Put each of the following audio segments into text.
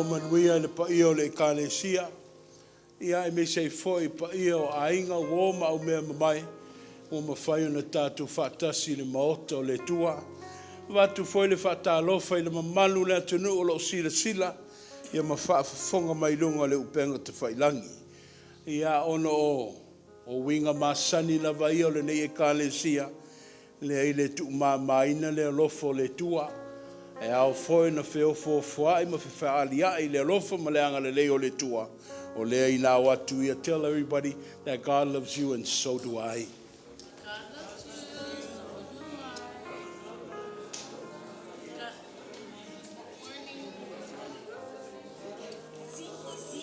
Taeao manuia i le paia o le Ekalesia, ia aemaise ai foi paia o aiga, uo ma aumeamamae ua mafai ona tatou faatasi i le Maota o le Atua. E avatu foi le faatalofa i le mamalu o le atunuu o lo o silasila ma faafofoga mai i luga o le upega tafailagi. Ia, ona o uiga masani lava ia o lenei Ekalesia, e leai e le tuumamaina le alofa o le Atua. E ao foi ona feofoofoai ma fefaaliai le alofa ma le agalelei o le Atua, o lea e i la o atu ia. Tell everybody that God loves you and so do I. God loves you, so do I. God, morning. God loves you. So do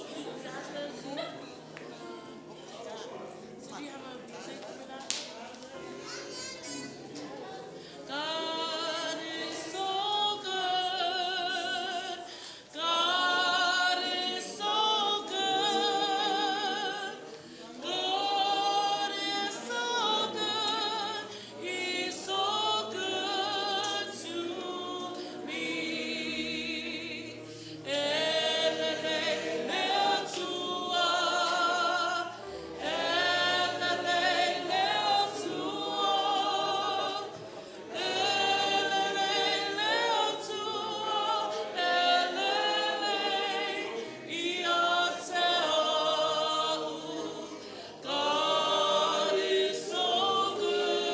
you have a music for that? God is so good. God is so good. God is so good. He's so good to me. E lelei le Atua. E lelei le Atua. E lelei le Atua. E lelei ia te a'u. God is so good.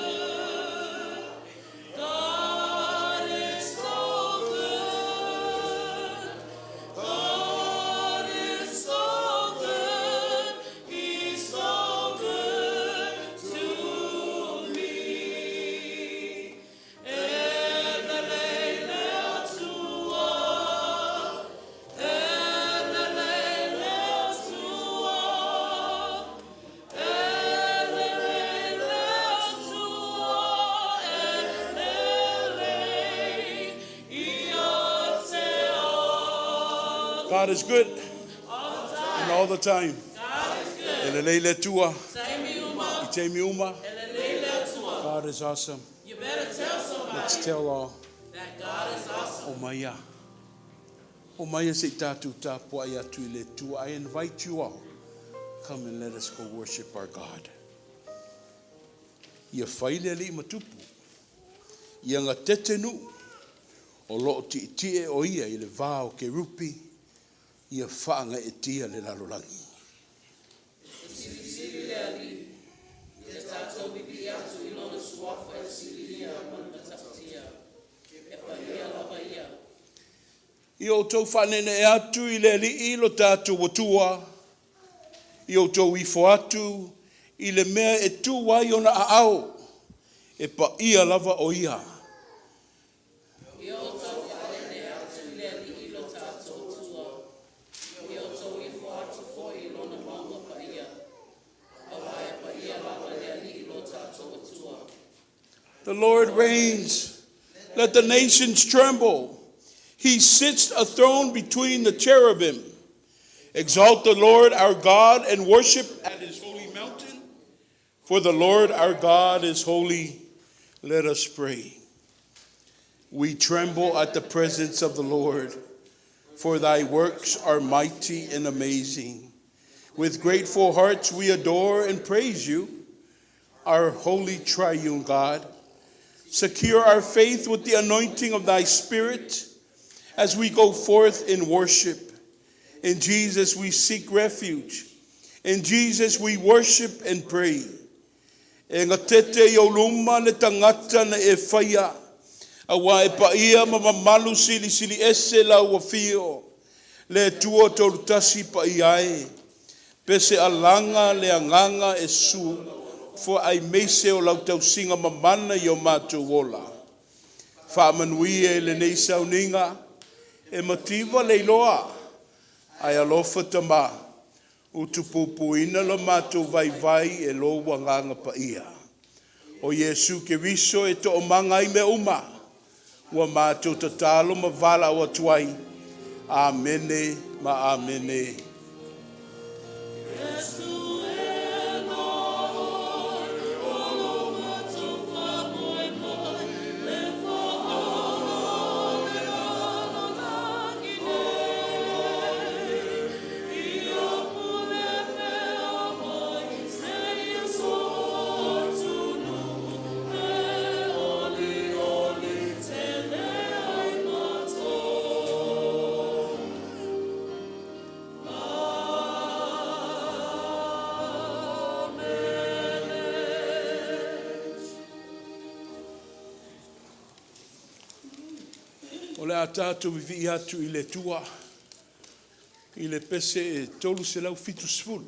God is so good. God is so good. He's so good to me. E lelei le Atua. E lelei le Atua. E lelei le Atua. E lelei ia te a'u. God is good All the time. and all the time. God is good. E lelei le Atua, Taimi uma. i taimi uma. E lelei le Atua. God is awesome. You better tell somebody Let's tell all. that God is awesome. O maia. O maia se i tātou tapuai atu i le Atua. I invite you all. Come and let us go worship our God. Ia fai le Alii ma tupu. Ia gatete nuu. O loo tietie o ia i le va o kerupi. Ia faagaeetia le lalolagi. E silisili le Alii. Ia tatou pipii atu i lona suafa e sililia ma le matautia. E paia lava ia. Ia outou faaneenee atu i le Alii lo tatou Atua. Ia outou ifo atu i le mea e tu ai ona aao. E paia lava o ia. Ia outou faaneenee atu i le Alii lo tatou Atua. Ia outou ifo atu foi i lona mauga paia. Auā e paia lava le Alii lo tatou Atua. The Lord reigns. Let the nations tremble. He sits enthroned between the cherubim. Exalt the Lord our God and worship at his holy mountain. For the Lord our God is holy. Let us pray. We tremble at the presence of the Lord, for thy works are mighty and amazing. With grateful hearts we adore and praise you, our holy triune God. Secure our faith with the anointing of thy Spirit as we go forth in worship. In Jesus we seek refuge. In Jesus we worship and pray. E gatete i ou luma le tagata na e faia. Auā e paia ma mamalu silisili ese lau afio. Le Atua Tolutasi paia e. Pese alaga le agaga e su aemaise o lau tausiga mamana i o matou ola. Faamanuia i lenei sauniga e mativa le iloa. Ae alofa tama, utupupuina lo matou vaivai e lou Agaga Paia. O Iesu Keriso e toomaga ai mea uma. Ua matou tatalo ma valaau atu ai. Amene ma amene. Iesu e Lord, o lo matou faamoemoe, le faaola o le lalolagi nei. O le a tatou vivii atu i le Atua i le pese e 370,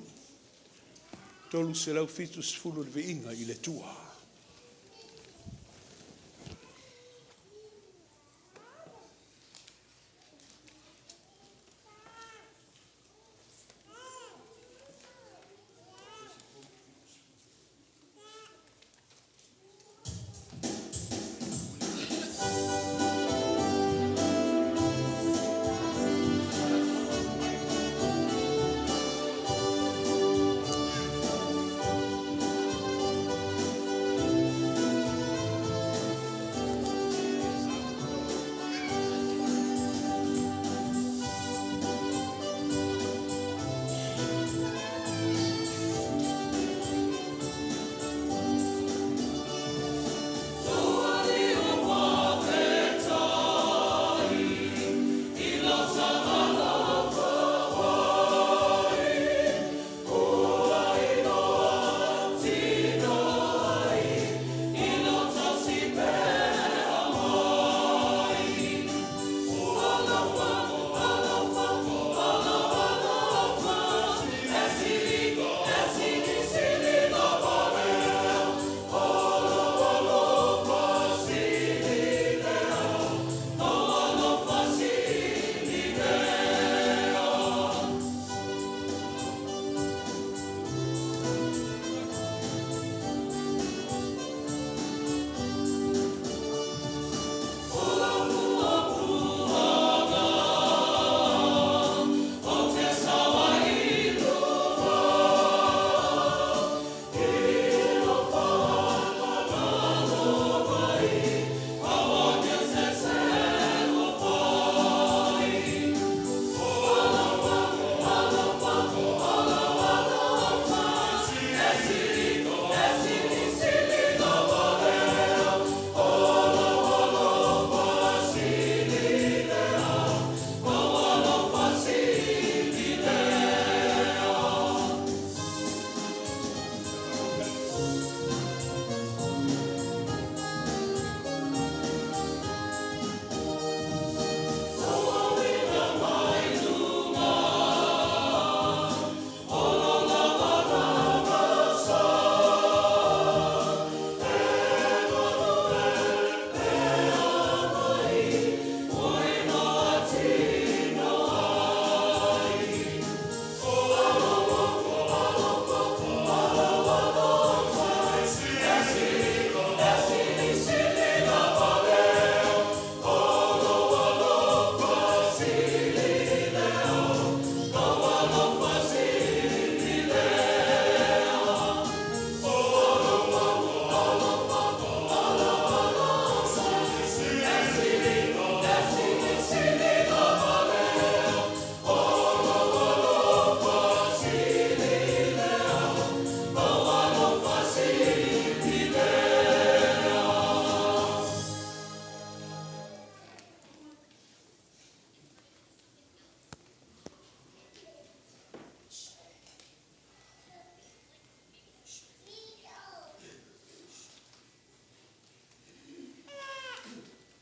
370 le viiga i le Atua.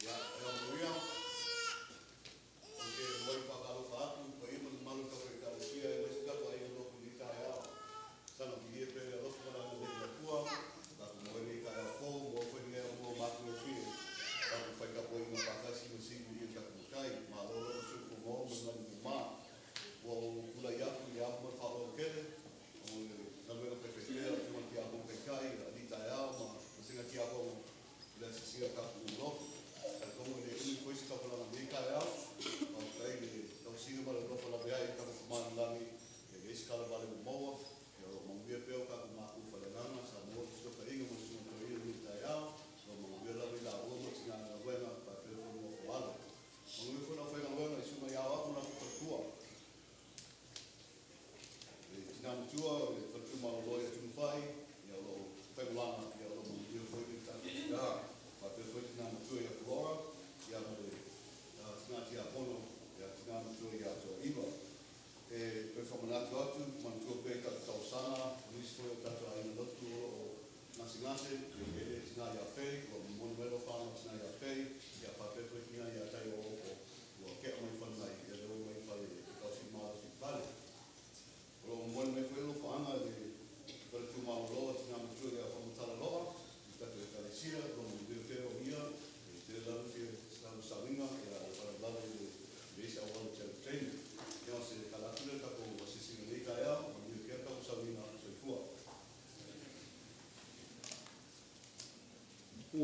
Ia, ea manuia. Ou te muai faatalofa atu i paia ma mamalu o tatou Ekalesia aemaise tatou aiga lotu i lenei taeao. Saga viia pea le alofa ma le agalelei o le Atua ua tatou maua ai lenei taeao fou, maua foi lenei avanoa matagofie tatou te fai tapuaiga faatasi ma sili viia le tatou Matai. Malo lava le soifua maua ma le lagi e mama. Ua ou tulai atu i le ava ma le faaaloalo tele ona o le galuega faifaipea a le Afioga i le Tiakono Taitai, alii taeao ma vasega tiakono i le asiasiga o le tatou nuu lotu. E talitonu e le umi foi se tautalaga i lenei taeao. Faafetai i le tausiga ma le alofa laveai o le tatou Tama i le lagi, e leai se talavale ua maua. Ia o lo o manuia pea o tatou matua faaleagaga sa maua le fesootaiga ma le Susuga Toeaina i lenei taeao. O lo o manuia lava i laua ma le tina galuega faapea foi le nofo a alo. Manuia foi le aufaigaluega i Susuga ia Aoao ma latou faletua. Le tina matua o le faletua malolo ia Tunufa'i, ia o lo o faimalaga, ia o lo o manuia foi le tatou tina. Faapea foi le tina matua ia Flora, ia ma le tina tiakono ia tina matua ia Toaiva. E toe faamanatu atu, manatua pea i tatou talosaga, o nisi foi o tatou aiga lotu o lo o gasegase, e i ai le tina ia Faye, o lo o momoli mai alofaga i le tina ia Faye, ia faapea foi le tina ia Taio'o.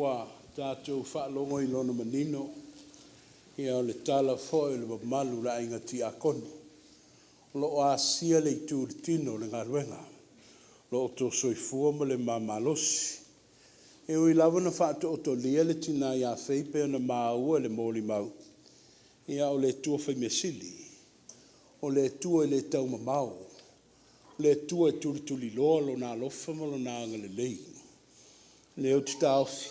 Ua tatou faalogo i lona manino, ia o le tala foi o le mamalu o le aiga Tiakono, o lo o asia le itu i le tino o le galuega, lo outou soifua ma le ma malosi. E ui lava na faatootolia le tina ia Faye pei ona maua i le molimau, ia o le Atua fai measili, o le Atua e le taumamao, o le Atua e tulituliloa Lona alofa ma Lona agalelei. O lea ou te taofi,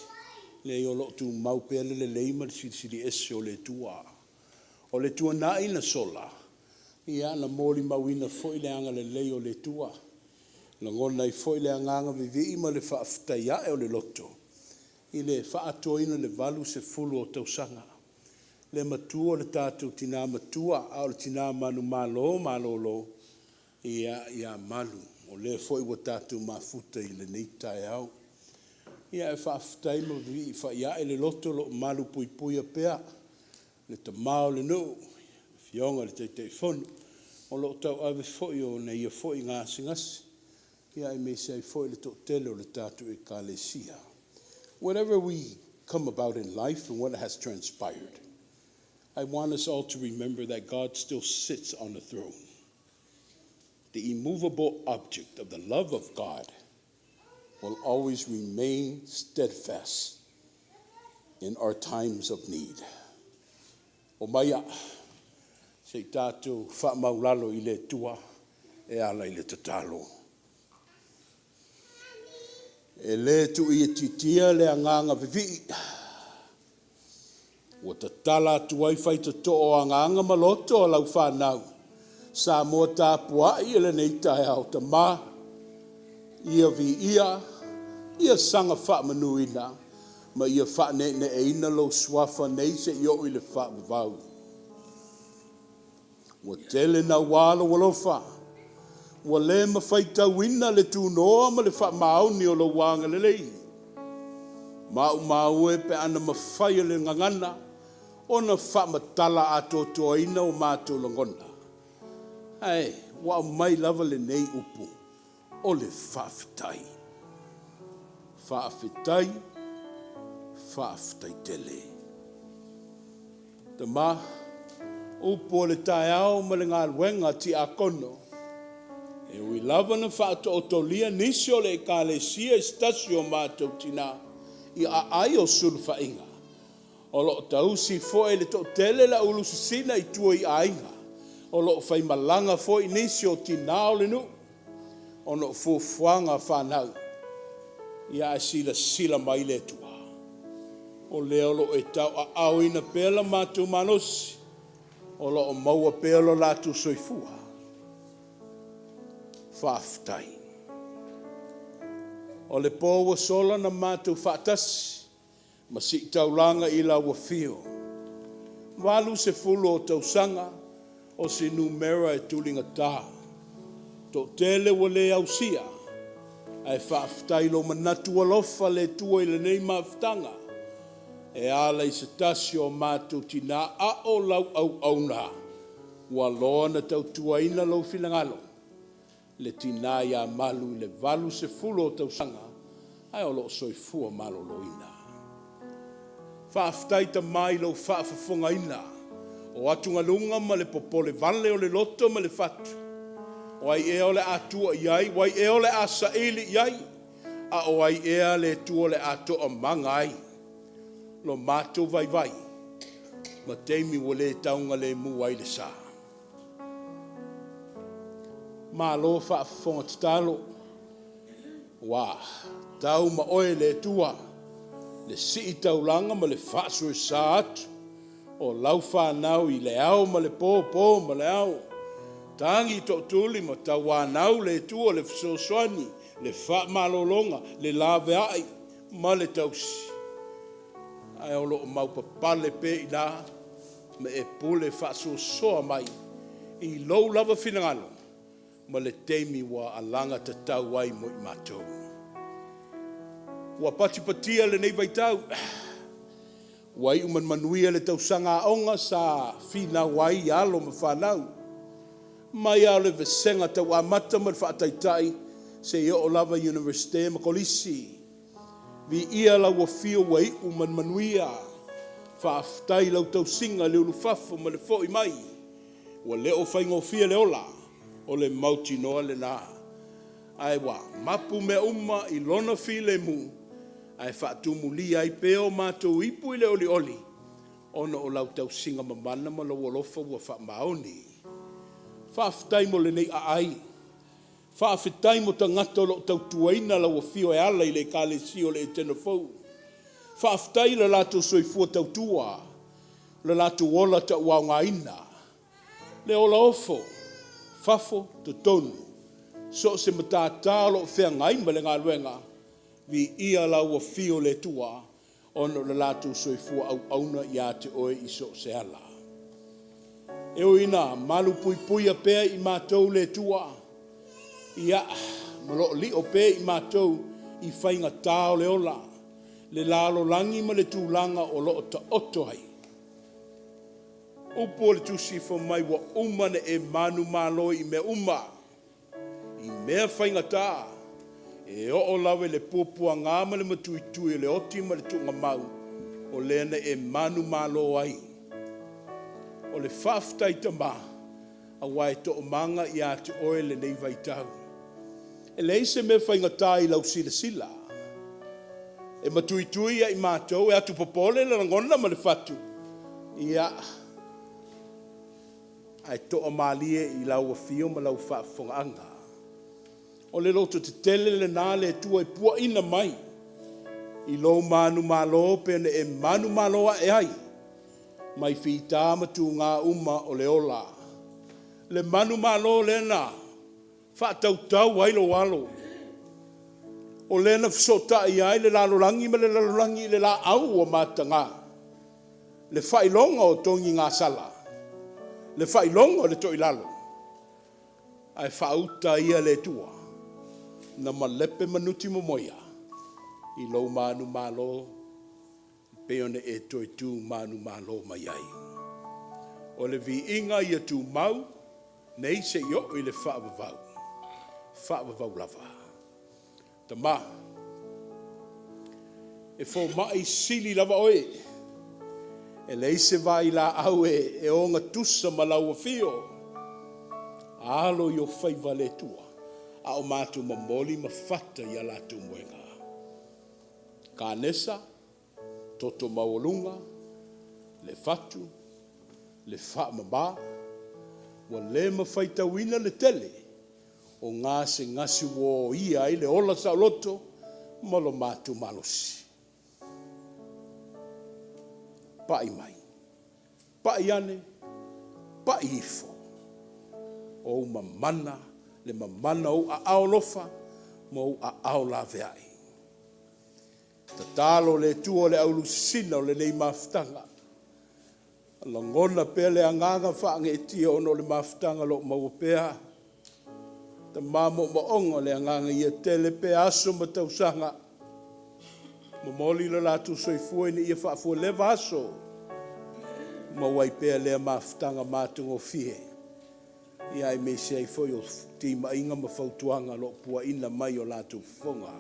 leai o lo o tumau pea le lelei ma le Silisili Ese o le Atua. O le tuanai na sola, ia na molimauina foi le agalelei o le Atua, lagona ai foi le agaga vivii ma le faafetai ae o le loto i le faaatoaina o le 80 o tausaga. Le matua o le tatou tina matua, a o le tina manumalo malolo, ia, ia Malu, o lea foi ua tatou mafuta i lenei taeao. Ia ae faafetai ma vivii faiae le loto o lo o malupuipuia pea le tama o le nuu, le Afioga i le Taitaifono, o lo o tauave foi ona ia foi gasegase, aemaise ai foi le toatele o le tatou Ekalesia. Whatever we come about in life and what has transpired, I want us all to remember that God still sits on the throne. The immovable object of the love of God will always remain steadfast in our times of need. O maia, se i tatou faamaulalo i le Atua e ala i le tatalo. E le tuuitiitia le agaga vivii ua tatala atu ai faitotoa o agaga ma loto o lau fanau Samoa tapuai i lenei taeao Tama, ia viia, ia saga faamanuina ma ia faaneeneeina lou suafa nei seia oo i le faavavau. Ua tele naua lou alofa, ua le mafai tauina le tunoa ma le faamaoni o lou agalelei. Maumau e pe ana mafai e le gagana ona faamatala atoatoaina o matou lagona, ae ua aumai lava lenei upu o le faafetai. Faafetai, faafetai tele. Tama, upu o le taeao ma le galuega a Tiakono, e ui lava na faatootolia nisi o le Ekalesia i se tasi o matou tina i aai o sulufaiga, o lo o tausi foi e le toatele le aulu sisina i tua i aiga, o lo o faimalaga foi nisi o tina o le nuu ona o fuafuaga a fanau, ia ae silasila mai le Atua, o lea o lo o e tauaaoina pea la matou malosi, o lo o maua pea lo latou soifua. Faafetai. O le po ua sola na matou faatasi ma siitaulaga i lau afio. 80 o tausaga o se numera e tuligata. Toatele ua le ausia, ae faafetai i lou manatu alofa le Atua i lenei mafutaga e ala i se tasi o matou tina a o lau auauna ua loa na tautuaina lou finagalo le tina ia Malu i le 80 o tausaga ae o lo o soifua maloloina. Faafetai Tama i lou faafofogaina o atugaluga ma le popole vale o le loto ma le fatu. O ai ea o le a tua i ai? O ai ea o le a saili i ai? A o ai ea le Atua o le a toamaga ai lo matou vaivai ma taimi ua le taugalemu ai le sa? Malo faafofoga tatalo, ua tau ma oe le Atua le sii taulaga ma le faasoesa atu o lau fanau i le ao ma le po, po ma le ao. Tagi tootuli ma tauanau le Atua le fesoasoani, le faamalologa, le laveai ma le tausi. Ae o lo o maupapale pea i ina ma e pule faasoasoa mai i lou lava finagalo ma le taimi ua alagatatau ai mo i matou. Ua patipatia lenei vaitau, ua iu ma le manuia le tausaga aoga sa finau ai alo ma fanau, mai lava o le vasega tau amata ma le faataitai seia oo lava i Iunivesite ma Kolisi. Viia lau afio ua iu ma le manuia. Faafetai i lau tausiga i le ulufafo ma le fo'i mai. Ua le o faigofie le ola, o le mautinoa lena. Ae ua mapu mea uma i Lona filemu, ae faatumulia ai pea o matou ipu i le olioli, ona o lau tausiga mamana ma lou alofa ua faamaoni. Faafetai mo lenei aai. Faafetai mo tagata o lo o tautuaina lau afio e ala i le Ekalesia o le Etena Fou. Faafetai i le latou soifua tautua, le latou ola tauaogaina, le ola ofo, fafo, totonu, so o se matata o lo o feagai ma le galuega, viia lau afio le Atua ona o le latou soifua auauna ia te Oe i so o se ala. E ui ina malupuipuia pea i matou le Atua, ia, ma lo o lio pea i matou i faigata o le ola, le lalolagi ma le tulaga o lo o taoto ai. Upu o le Tusi fai mai ua uma ona e manumalo i mea uma, i mea faigata, e oo lava i le puapuaga ma le matuitui o le oti ma le tuugamau, o lea na e manumalo ai. O le faafetai Tama, aua e toomaga ia te Oe lenei vaitau. E leai se mea faigata i lau silasila. E matuitui ia i matou, e atu popole le lagona ma le fatu, ia, ae toamalie i lau afio ma lau faafofogaaga. O le lototetele lena le Atua e puaina mai i lou manumalo pei ona e manumalo ae ai mai fita ma tuga uma o le ola. Le manumalo lea na faatautau ai lou alo, o lea na fesootai ai le lalolagi ma le lalolagi i le laau ua mataga, le faailoga o togi gasala, le faailoga o le toilalo, ae faauta ia le Atua na malepe manuti momoia i lou manumalo pei ona e toe tu manumalo mai ai. O le viiga ia tumau nei seia oo i le faavavau, faavavau lava. Tama, e fomai sili lava Oe, e leai se vailaau e ogatusa ma Lau Afio. Alo i ou faiva le Atua, a o matou momoli ma fata i a latou moega. Kanesa, toto maualuga, le fatu, le faamama, ua le ma faitauina le tele o gasegase ua oia ai le ola saoloto ma lo matou malosi. Pai mai, pai ane, pai ifo, o ou mamana, le mamana o ou aao alofa ma ou aao laveai. Tatalo le Atua o le aulusi o lenei mafutaga, lagona pea le agaga faaneetia ona o le mafutaga o lo o maua pea. Tama moomooga o le agaga ia tele pea aso ma tausaga, momoli lo latou soifua ina ia faafueleva aso, maua ai pea lea mafutaga matagofie, ia aemaise ai foi o timaiga ma fautuaga o lo o puaina mai o latou fofoga.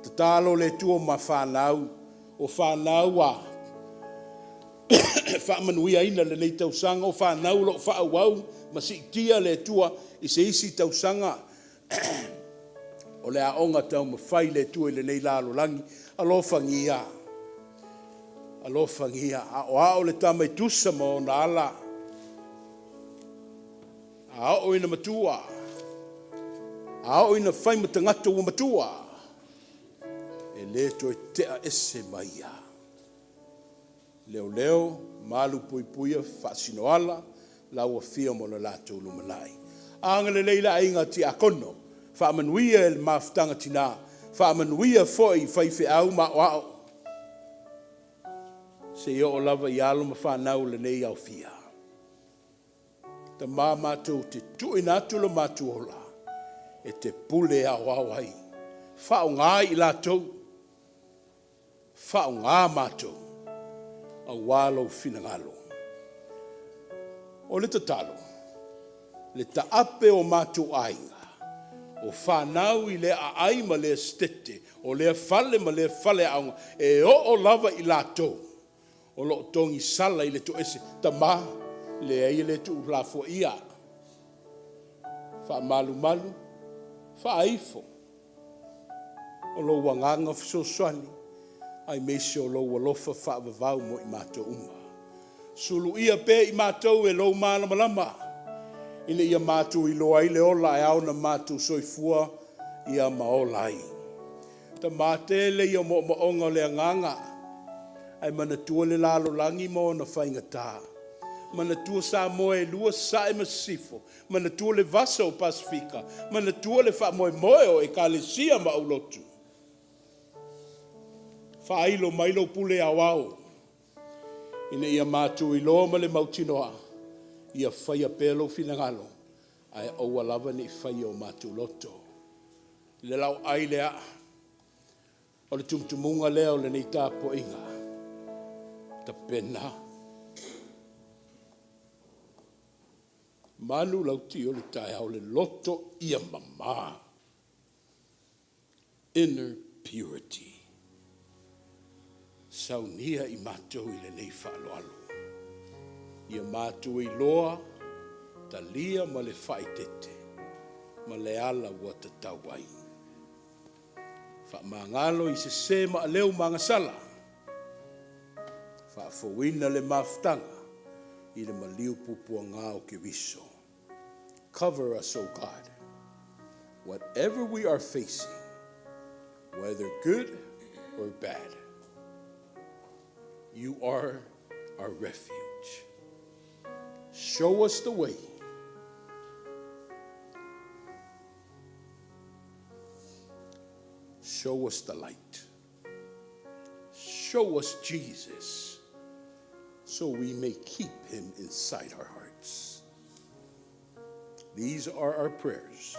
Tatalo le Atua ma fanau, o fanau ua faamanuiaina i lenei tausaga, o fanau o lo o faaauau ma siitia le Atua i se isi tausaga o le aoga taumafai le Atua i lenei lalolagi. Alofagia, alofagia, aoao le tama e tusa ma ona ala, a oo ina matua, a oo ina fai ma tagata ua matua, e le toe tea ese ma ia. Leoleo, malupuipuia, faasinoala lau afio mo le latou lumanai. Agalelei le aiga tiakono, faamanuia i le mafutaga tina, faamanuia foi i faifeau ma aoao, seia oo lava i alo ma fanau o lenei aofia. Tama matou te tuuina atu lo matou ola e te pule aoao ai. Faaaoga i latou, faaaoga matou aua lou finagalo. O le tatalo, le taape o matou aiga, O fanau i lea aai ma lea setete, o lea fale ma lea faleaoga, e oo lava i latou o lo o togisala i le toese, tama, leai e le tuulafoaia, faamalumalu, faaifo o lou agaga fesoasoani aemaise o lou alofa faavavau mo i matou uma. Suluia pea i matou e lou malamalama, ina ia matou iloa ai le ola e ao ona matou soifua ia ma ola ai. Tama tele ia o moomooga o le agaga, ae manatua le lalolagi ma ona faigata. Manatua Samoa e lua Sasae ma Sisifo, manatua le vasa o Pasefika, manatua le faamoemoe o Ekalesia ma aulotu. Faailo mai lou pule aoao ina ia matou iloa ma le mautinoa, ia faia pea lou finagalo ae aua lava ne i faia o matou loto. I le laoai lea, o le tumutumuga lea o lenei tapuaiga, tapena manulauti o le taeao, le loto ia mama, inner purity. Saunia i matou i lenei faaaloalo, ia matou iloa, talia ma le faaeteete ma le ala ua tatau ai. Faamagalo i sese ma aleu ma agasala, faafouina le mafutaga i le maliu puapuaga o Keriso. Cover us, O God, whatever we are facing, whether good or bad. You are our refuge. Show us the way. Show us the light. Show us Jesus so we may keep him inside our hearts. These are our prayers,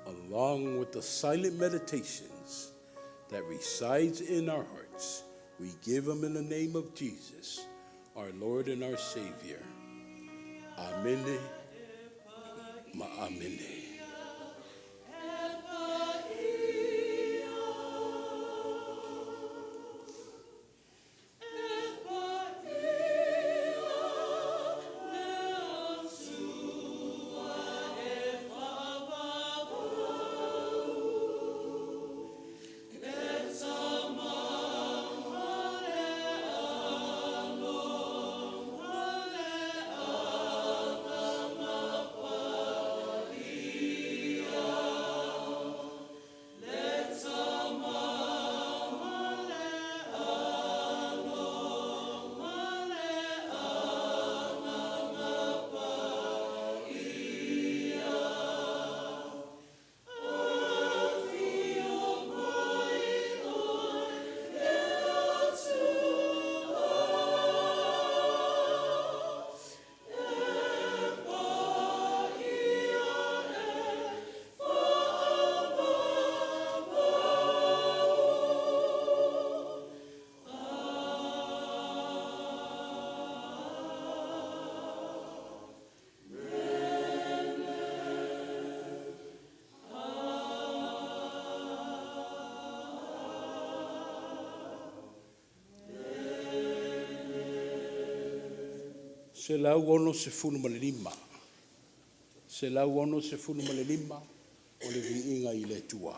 along with the silent meditations that resides in our hearts. We give them in the name of Jesus, our Lord and our Savior. Amene ma amene. 165. 165 o le viiga i le Atua.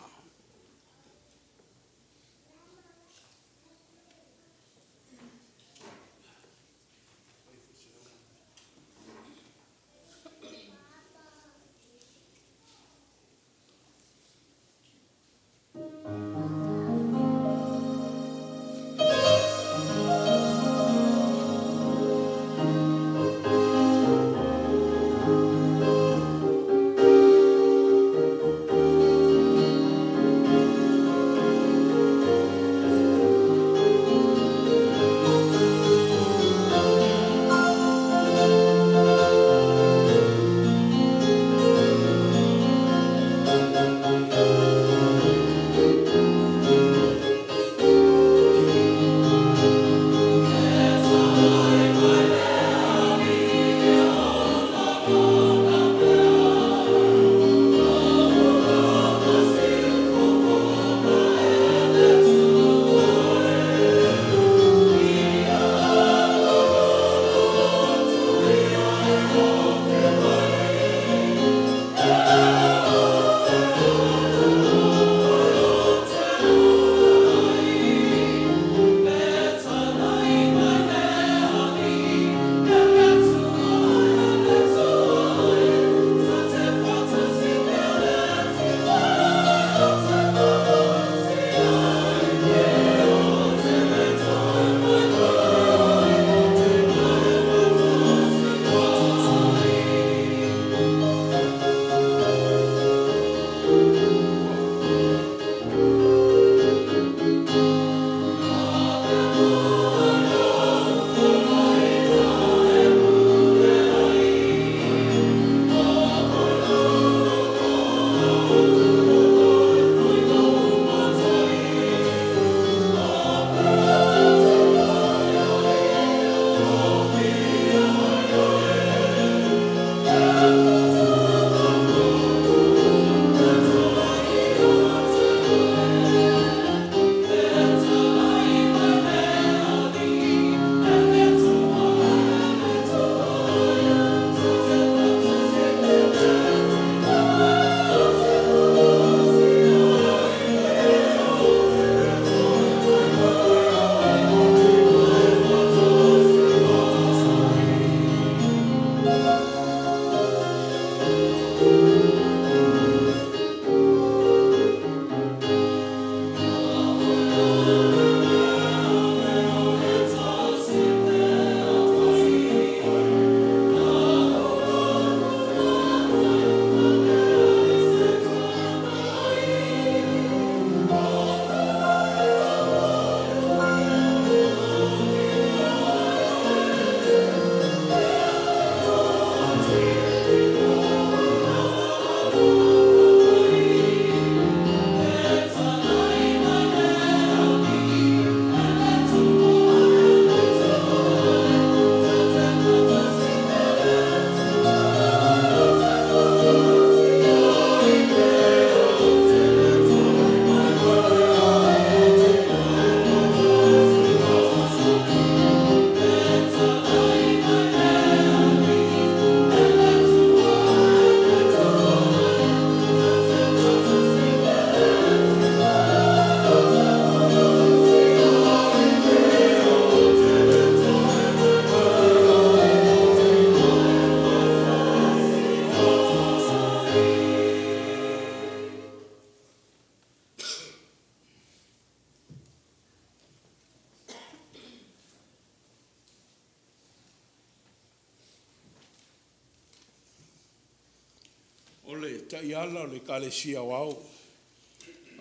O le ta'iala o le Ekalesia Aoao.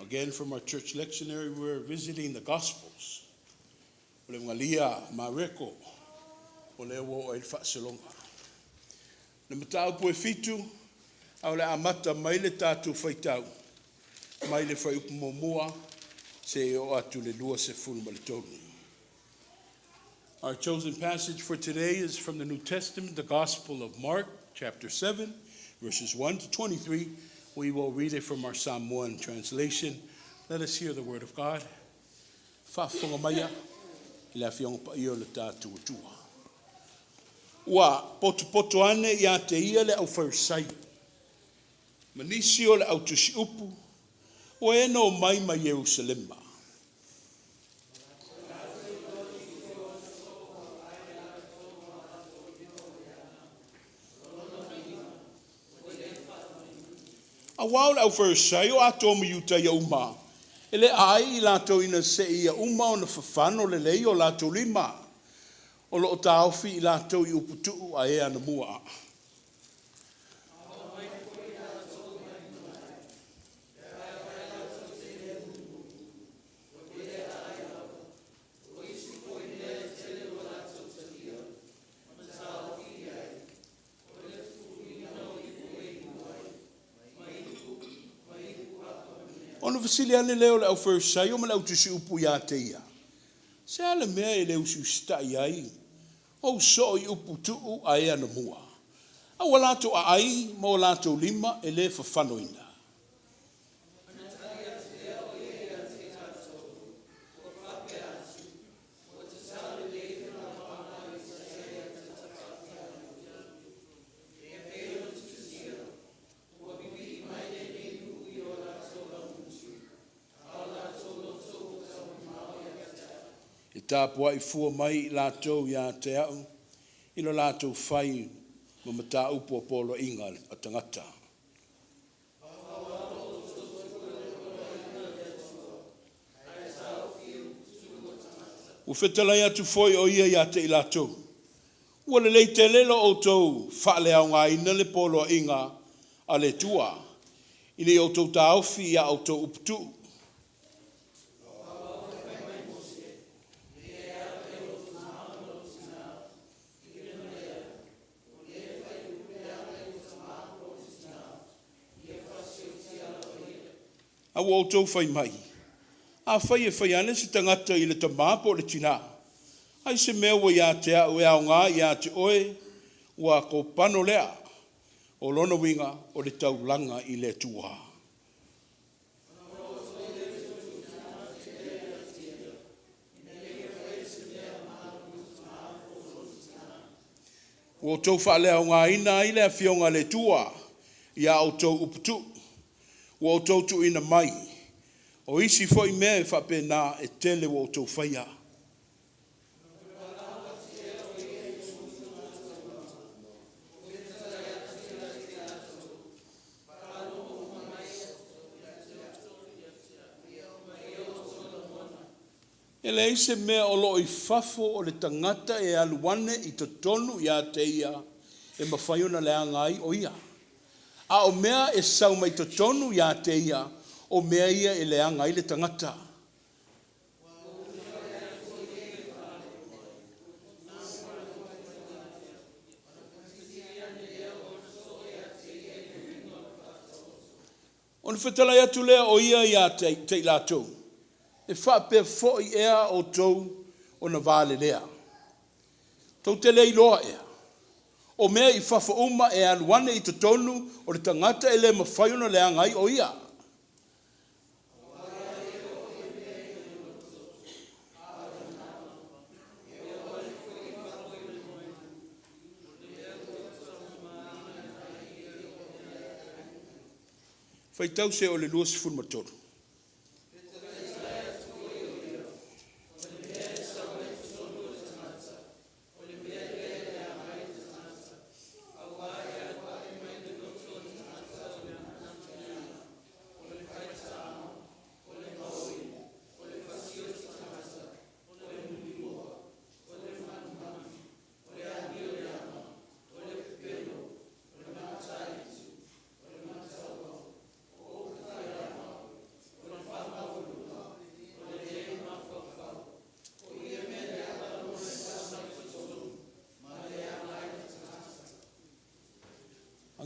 Again, from our church lectionary, we're visiting the Gospels. O le Eugalia a Mareko, o lea ua oo i ai le faasologa. Le mataupu e 7, a o le a amata mai le tatou faitau mai le fuaiupu 1 seia oo atu i le 23. Our chosen passage for today is from the New Testament, the Gospel of Mark, chapter 7, verses 1 to 23. We will read it from our Samoan translation. Let us hear the word of God. Faafofoga maia i le Afioga Paia o le tatou Atua. Ua potopoto ane ia te ia le aufaiUsai, ma nisi o le au tusiupu, ua e na omai mai Ierusalema. Auā o le aufaiUsai o atoa ma Iutaia uma, e le aai i latou ina seia uma ona fafano lelei o latou lima, o loo taofi i latou i uputuu a e anamua. Ona fesili ane lea o le aufaiUsaio ma le autusiupu iā te ia, Se a le mea e le usiusita'i ai ou soo i upu tuu a e anamua, a ua latou aai ma o latou lima e le fafanoina? E tapua'i fua mai i latou iā te a'u i lo latou fai ma mataupu o poloaiga a tagata. Ua fetalai atu foi o ia iā te i latou, Ua lelei tele lo outou faaleaogaina le poloaiga a le Atua, ina ia outou taofi i a outou uputuu. A ua outou fai mai, Afai e fai ane se tagata i le tamā po o le tinā, ai se mea ua ia te a'u e aogā ia te oe, ua kopano lea. O lona uiga o le taulaga i le Atua. Ua outou faaleaogaina ai le Afioga a le Atua i a outou uputuu, ua outou tuuina mai, o isi foi mea e faapena e tele ua outou faia. E leai se mea o loo i fafo o le tagata e alu ane i totonu iā te ia e mafai ona leaga ai o ia. A o mea e sau mai totonu iā te ia, o mea ia e leaga ai le tagata. Ona fetalai atu lea o ia iā te i latou, E faapea foi ea outou ona valelea? Tou te le iloa ea, o mea i fafo uma e alu ane i totonu o le tagata e le mafai ona leaga ai o ia? Faitau se o le 23.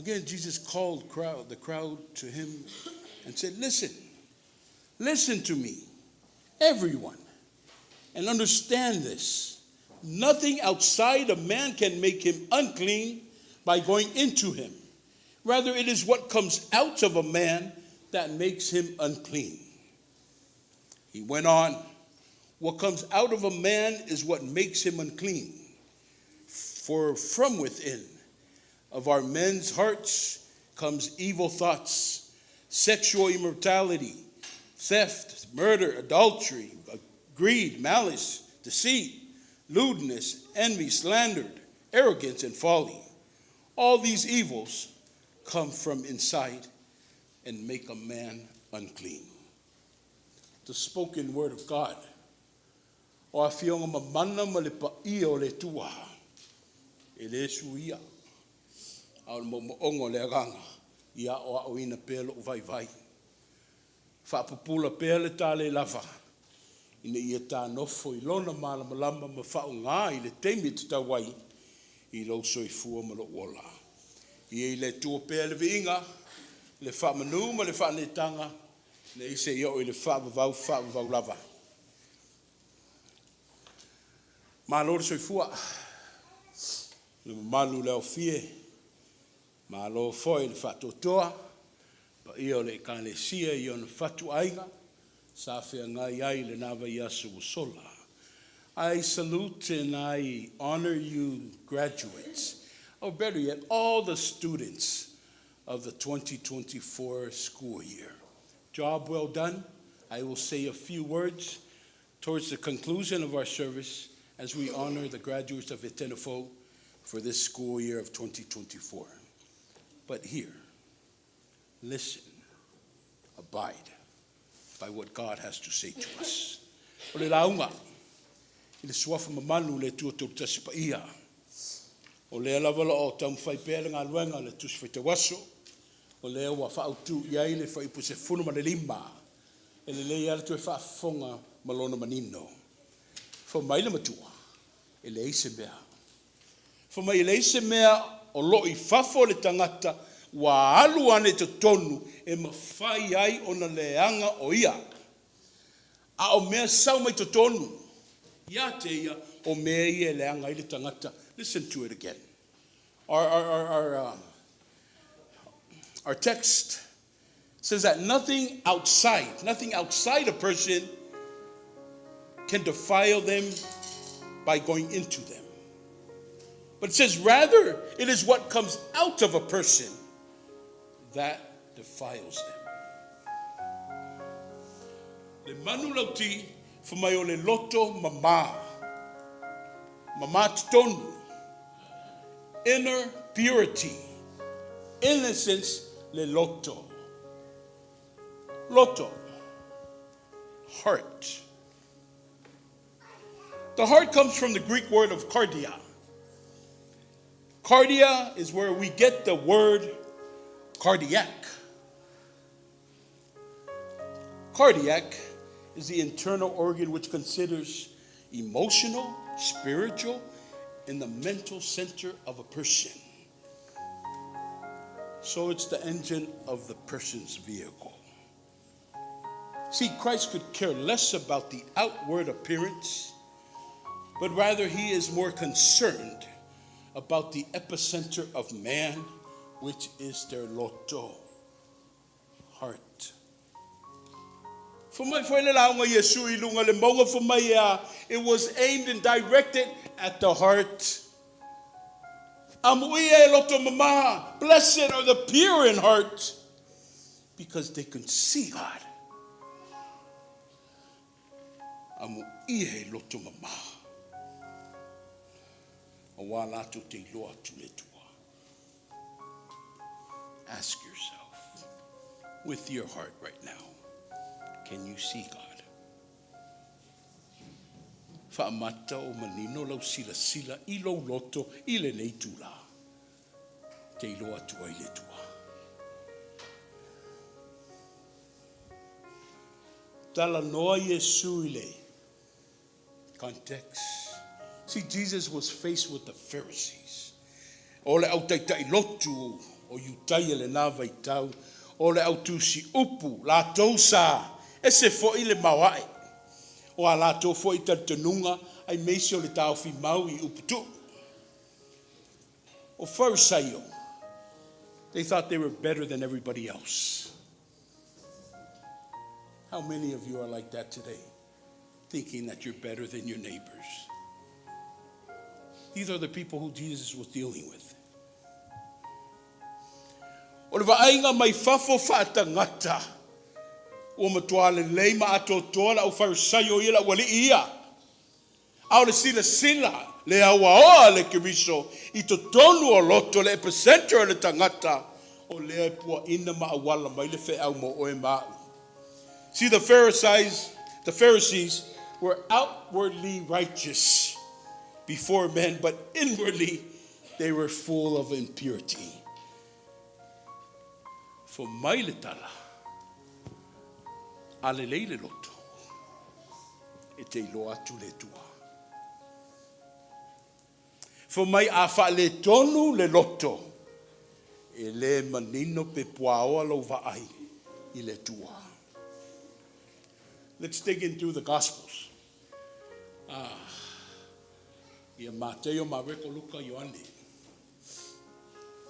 Again, Jesus called the crowd to him and said, "Listen, listen to me, everyone, and understand this. Nothing outside a man can make him unclean by going into him. Rather, it is what comes out of a man that makes him unclean." He went on, "What comes out of a man is what makes him unclean. For from within of our men's hearts comes evil thoughts, sexual immorality, theft, murder, adultery, greed, malice, deceit, lewdness, envy, slander, arrogance, and folly. All these evils come from inside and make a man unclean." The spoken word of God. O afioga mamana ma le paia o le Atua. E le suia. A o le moomooga o le agaga, ia aoaoina pea lou vaivai. Faapupula pea le ta le lava, ina ia ta nofo i lona malamalama ma faaaoga i le taimi e tatau ai i lou soifua ma lou ola. Ia i le Atua pea le viiga, le faamanu ma le faaneetaga, nei seia oo i le faavavau faavavau lava. Malo le soifua, le mamalu le aofie, malo foi le faatoatoa, paia o le Ekalesia i ona fatuaiga, sa feagai ai lena vaiaso ua sola. I salute and I honor you graduates, or better yet, all the students of the 2024 school year. Job well done. I will say a few words towards the conclusion of our service as we honor the graduates of Etene Fou for this school year of 2024. But here, listen, abide by what God has to say to us. O le lauga, i le suafa mamalu o le Atua Tolutasi Paia. O lea lava o lo o taumafai pea le galuega a le Tusi Faitau Aso, o lea ua faaautu i ai le Fuaiupu 15. E lelei lava le toe faafofoga ma lona manino. Fai mai le matua, e leai se mea. Fai mai e leai se mea o lo o i fafo o le tagata ua alu ane i totonu e mafai ai ona leaga o ia. A o mea sau mai totonu ia te ia, o mea ia e leaga ai le tagata. Listen to it again. Our text says that nothing outside a person can defile them by going into them. But it says, rather, it is what comes out of a person that defiles them. Le manulauti fai mai o le loto mama. Mama totonu. Inner purity. Innocence le loto. Loto. Heart. The heart comes from the Greek word of kardia. Kardia is where we get the word cardiac. Cardiac is the internal organ which considers emotional, spiritual, and the mental center of a person. So it's the engine of the person's vehicle. See, Christ could care less about the outward appearance, but rather he is more concerned about the epicenter of man, which is their loto, heart. Fai mai foi le lauga Iesu i luga le mauga fai mai ia, it was aimed and directed at the heart. Amuia e loto mama, blessed are the pure in heart, because they can see God. Amuia e loto mama. Auā latou te iloa atu le Atua. Ask yourself, with your heart right now, can you see God? Faamata o manino lau silasila i lou loto i lenei itula. Te iloa atu ai le Atua. Talanoa Iesu i le context. See, Jesus was faced with the Pharisees. O le au taitai lotu o Iutaia i lena vaitau, o le au tusi upu, latou sa ese foi le maoae o a latou foi talitonuga aemaise o le taofi mau i upu tuu. O Farisaio, they thought they were better than everybody else. How many of you are like that today, thinking that you're better than your neighbors? These are the people who Jesus was dealing with. O le vaaiga mai fafo faatagata, ua matua lelei ma atoatoa le aufairusaio ia le aualii ia. A o le silasila le auaoa a le Keriso i totonu o loto le epicenter o le tagata, o lea e puaina ma auala mai le feau mo oe ma au. See, the Pharisees, the Pharisees were outwardly righteous before men, but inwardly they were full of impurity. Fai mai le tala, a lelei le loto, e te iloa atu le Atua. Fai mai a faaletonu le loto, e le manino pe puaoa lou vaai i le Atua. Let's dig into the Gospels. Ah, ia Mateio, Mareko, Luka, Ioane.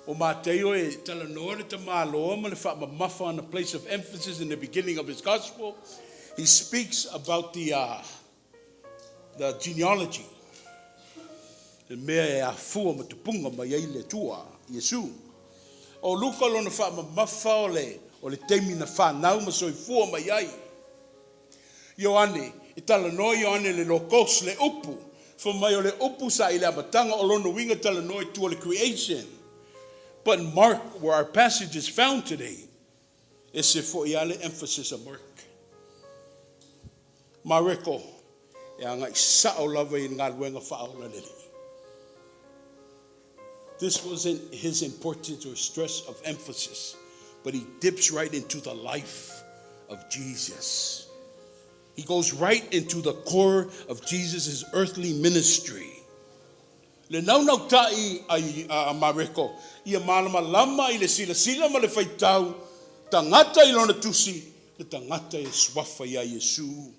O Mateio e talanoa le tamāloa ma le faamamafa on a place of emphasis in the beginning of his gospel. He speaks about the genealogy. Le mea e afua ma tupuga mai ai le Atua, Iesu. O Luka lona faamamafa o le taimi na whanau ma soifua mai ai. Ioane, e talanoa Ioane le logos, le upu. Fai mai o le upu sa i le amataga o lona uiga talanoa i tua le creation. But in Mark, where our passage is found today, ese foi lava le emphasis a Mark. Mareko, e agai sao lava i galuega faaola a le Alii. This wasn't his importance or stress of emphasis, but he dips right into the life of Jesus. He goes right into the core of Jesus' earthly ministry. Le naunautai ai a Mareko, ia malamalama i le silasila ma le faitau, tagata i lona tusi, le tagata e suafa ia Iesu.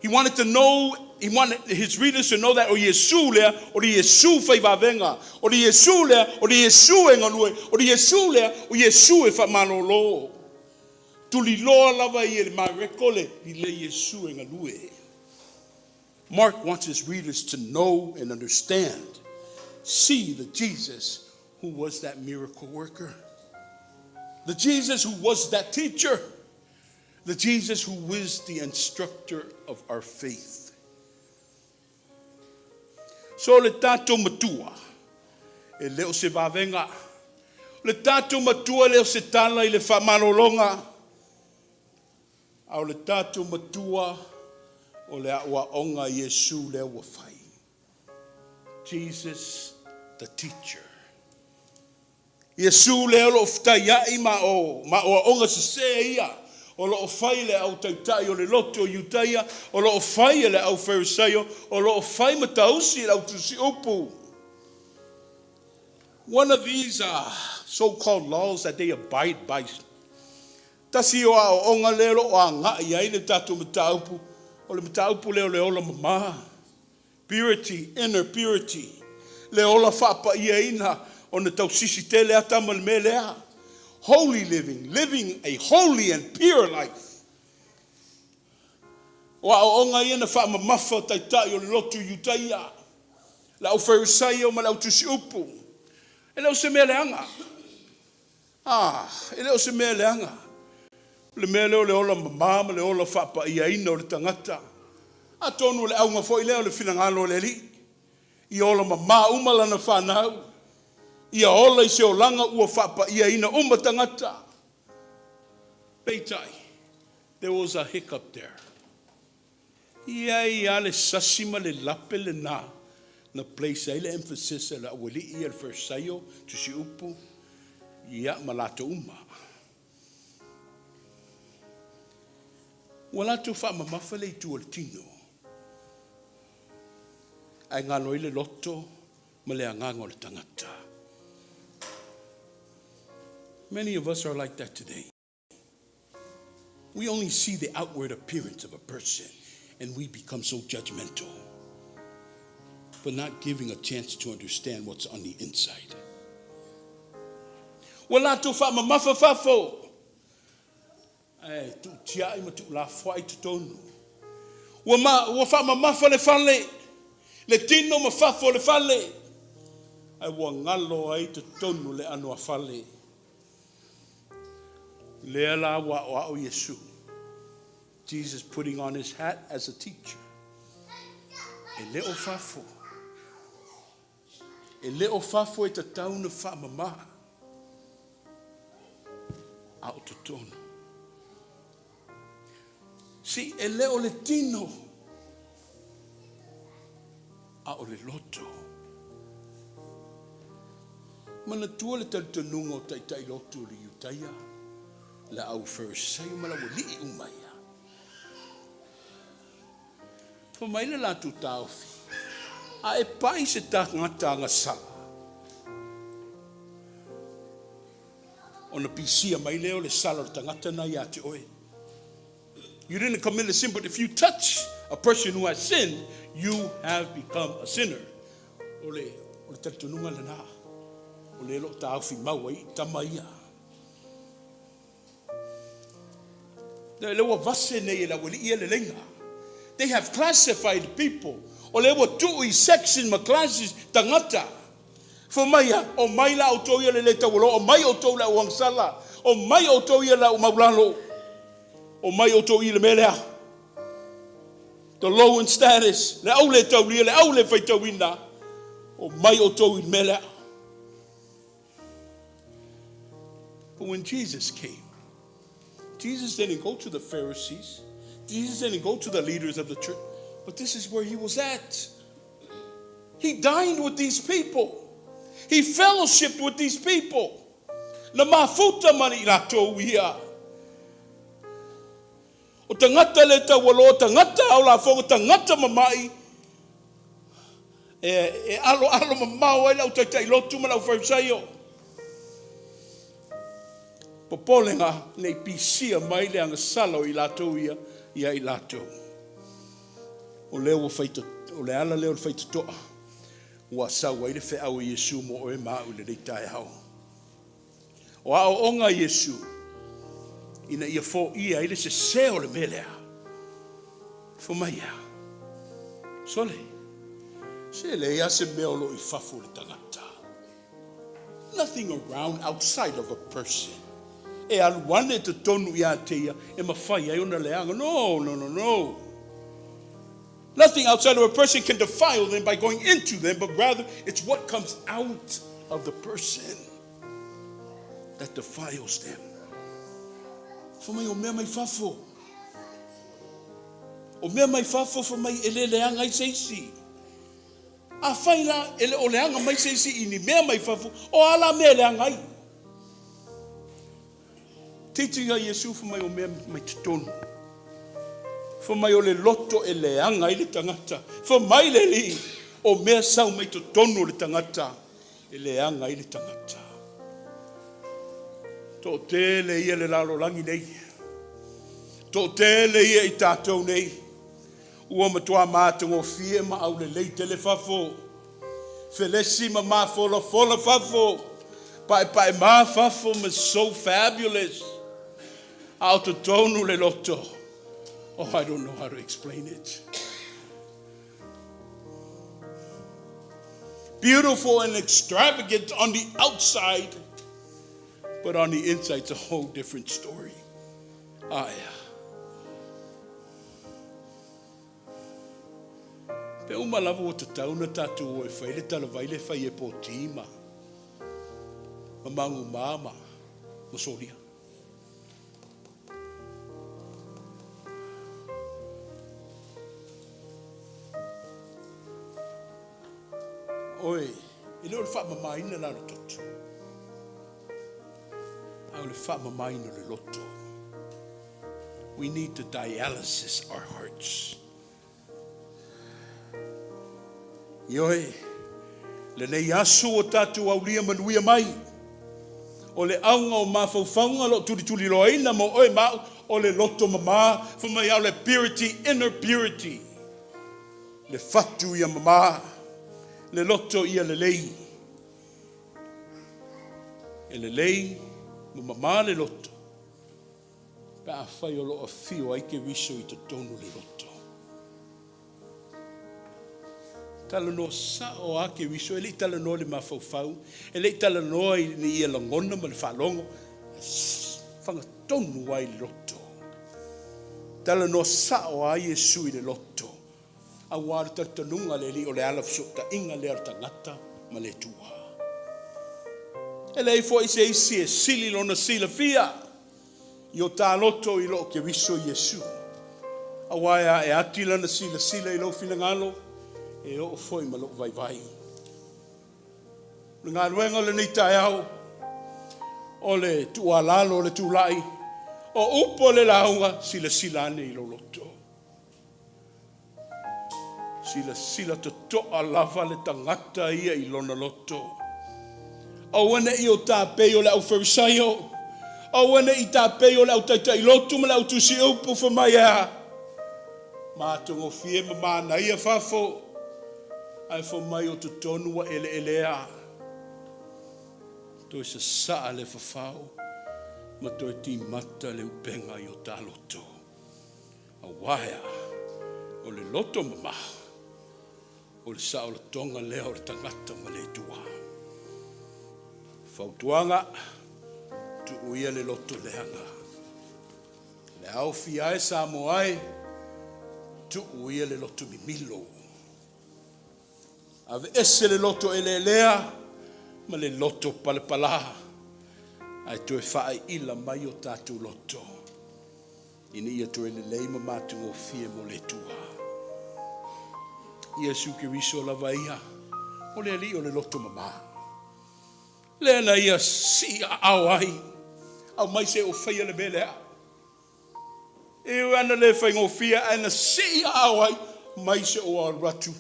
He wanted to know, he wanted his readers to know that o Iesu lea, o le Iesu faivavega, o le Iesu lea, o le Iesu e galue, o le Iesu lea, o Iesu e faamalolo. Tuliloa lava i e le Mareko le i le Iesu e galue. Mark wants his readers to know and understand, see the Jesus who was that miracle worker, the Jesus who was that teacher, the Jesus who is the instructor of our faith. So le tatou matua, e le o se vavega. Le tatou matua le o se tala i le faamalologa. A o le tatou matua o le aoaoga Iesu lea ua fai. Jesus the teacher. Iesu lea o loo fetaiai ma o ma aoaoga sesē ia o loo fai le au taitai o le loto o Iutaia, o loo fai e le au Farisaio, o loo fai ma tausi le au tusi upu. One of these so-called laws that they abide by. Tasi o aoaoga lea o loo agai ai le tatou mataupu, o le mataupu lea o le ola mama. Purity, inner purity. Le ola faapaiaina o na tausisi tele ata ma le mea lea. Holy living, living a holy and pure life. O aoaoga ia na faamamafa o taitai o le lotu Iutaia. Le au Farisaio ma le au tusi upu. E le o se mea leaga. Ah, e le o se mea leaga. Le mea lea o le ola mama ma le ola faapaiaina o le tagata. Atonu o le auga foi lea o le finagalo o le Alii. Ia ola mama uma lana whanau. Ia ola i se olaga ua faapaiaina uma tagata. Peitai, there was a hiccup there. Ia ia le sasi ma le lape le na na place ai le emphasis e le aualii ia le Farisaio, tusi upu, ia ma latou uma. Ua latou faamamafa le itu o le tino. Ae galo ai le loto ma le agaga o le tagata. Many of us are like that today. We only see the outward appearance of a person and we become so judgmental, but not giving a chance to understand what's on the inside. Ua latou faamamafa fafo, ae tuutiai ma tuulafoai totonu. Ua, ma, ua faamamafa le fale, le tino ma fafo o le fale, ae ua galo ai totonu le ano a fale. Lea la ua aoao Iesu. Jesus putting on his hat as a teacher. E le o fafo. E le o fafo e tatau na faamama. A o totonu. Si e le o le tino. A o le loto. Manatua le talitonuga o taitai lotu o le Iutaia, le au Farisaio ma le aualii uma ia. Fai mai le latou taofi, A e pai se tagata agasala, ona pisia mai lea o le sala o le tagata na ia te oe. You didn't commit a sin, but if you touch a person who has sinned, you have become a sinner. O le, o le talitonuga lena, o le lo taofi mau ai i tama ia. Le ua vase nei e le aualii ia le leiga. They have classified people. O le ua tuu i section ma classes tagata. Fai mai ia, Omai la outou ia le le taualoa, omai outou le au agasala, omai outou ia le au maulalo, omai outou i le mea lea. The low in status, le au le taulia, le au le faitauina, omai outou i le mea lea. But when Jesus came, Jesus didn't go to the Pharisees. Jesus didn't go to the leaders of the church. But this is where he was at. He dined with these people. He fellowshipped with these people. Na mafuta ma i latou ia. O tagata le taualoa, tagata ao lafoga, tagata mamai, e, e alo alo mamao ai lau taitai lotu ma lau Farisaio. Popolega nei pisia mai le agasala o i latou ia ia i latou. O lea ua faita, o le ala lea o le faitotoa ua sau ai le feau a Iesu mo oe ma au i lenei taeao. O aoaoga a Iesu ina ia foia ai le sese o le mea lea. Fai mai ia, Sole, se leai lava se mea o lo o i fafo o le tagata. Nothing around outside of a person. E alu ane totonu ia te ia e mafai ai ona leaga. No, no, no, no. Nothing outside of a person can defile them by going into them, but rather it's what comes out of the person that defiles them. Fai mai o mea mai fafo. O mea mai fafo fai mai e le leaga ai se isi. Afai la e le o leaga mai se isi i ni mea mai fafo, o a la mea e leaga ai? Teaching a Iesu fai mai o mea mai totonu. Fai mai o le loto e leaga ai le tagata. Fai mai le Alii, o mea sau mai totonu o le tagata e leaga ai le tagata. Toatele ia le lalolagi nei. Toatele ia i tatou nei. Ua matua matagofie ma aulelei tele fafo. Felesi ma mafolafola fafo. Paepaemā fafo ma so fabulous. A o totonu le loto. Oh, I don't know how to explain it. Beautiful and extravagant on the outside, but on the inside, it's a whole different story. Aia. Pe uma lava ua tatau ona tatou o e fai le talavai le fai e Poti ma ma Magumā ma ma Solia. Oi, e le o le faamamaina la le toto. A o le faamamaina o le loto. We need to dialysis our hearts. Ioe, lenei aso ua tatou aulia manuia mai. O le auga o mafaufauga o lo o tulituliloaina mo oe ma au, o le loto mama, fai mai o le purity, inner purity. Le fatu ia mama, le loto ia lelei. E lelei ma mama le loto pe afai o lo o afio ai Keriso i totonu o le loto. Talanoa sao a Keriso, e le i talanoa i le mafaufau, e le i talanoa i ia lagona ma le faalogo, fagatonu ai le loto. Talanoa sao a Iesu i le loto, auā le talitonuga a le Alii o le ala fesootaiga lea o le tagata ma le Atua. E leai foi se isi e sili lona silafia i o ta loto i lo Keriso Iesu. Auā e ae ati lana silasila i lou finagalo, e oo foi ma lou vaivai. O le galuega o lenei taeao, o le tuualalo o le tulai, o upu o le lauga, silasila ane i lou loto. Silasila totoa lava le tagata ia i lona loto. Aua ne i o ta pei o le aufarisaio, aua ne i ta pei o le autaitailotu ma le autusiupu fai mai e a, matagofie ma manaia fafo, ae fai mai o totonu ua eleelea. Toe sasaa le fafao ma toe timata le upega i o ta loto. Auā e a? O le loto mama, o le saolotoga lea o le tagata ma le Atua. Fautuaga, tuu ia le loto leaga. Le aofia e Samoa e, tuu ia le loto mimilo. Aveese le loto eleelea ma le loto palapala, ae toe faaiila mai o tatou loto ina ia toe lelei ma matagofie mo le Atua. Iesu Keriso lava ia, o le Alii o le loto mama. Lea na ia sii aao ai, aumai se i ou faia le mea lea. E ui lava ina le faigofie, ae na sii aao ai, mai se i ou alu atu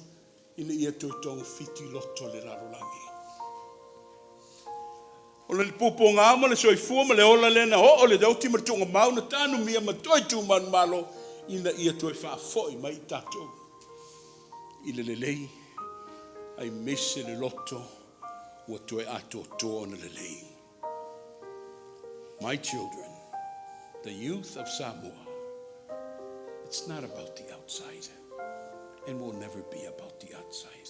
ina ia toe togafiti loto le lalolagi. O le puapuaga ma le soifua ma le ola lea na oo le oti ma le tuugamau na tanumia ma toe tu manumalo ina ia toe faafoi mai i tatou i le lelei aemaise le loto ua toe atoatoa ona lelei. My children, the youth of Samoa, it's not about the outside and will never be about the outside.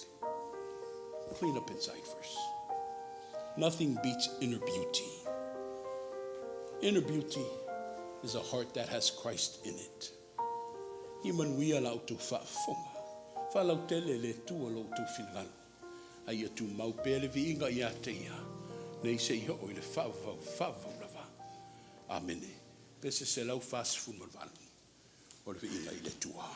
Clean up inside first. Nothing beats inner beauty. Inner beauty is a heart that has Christ in it. Ia manuia la outou faafofoga. Faalautele e le Atua lo outou finagalo, a ia tumau pea le viiga ia te Ia, nei se i oo i le faavavau faavavau lava. Amene. Pese 148 o le viiga i le Atua.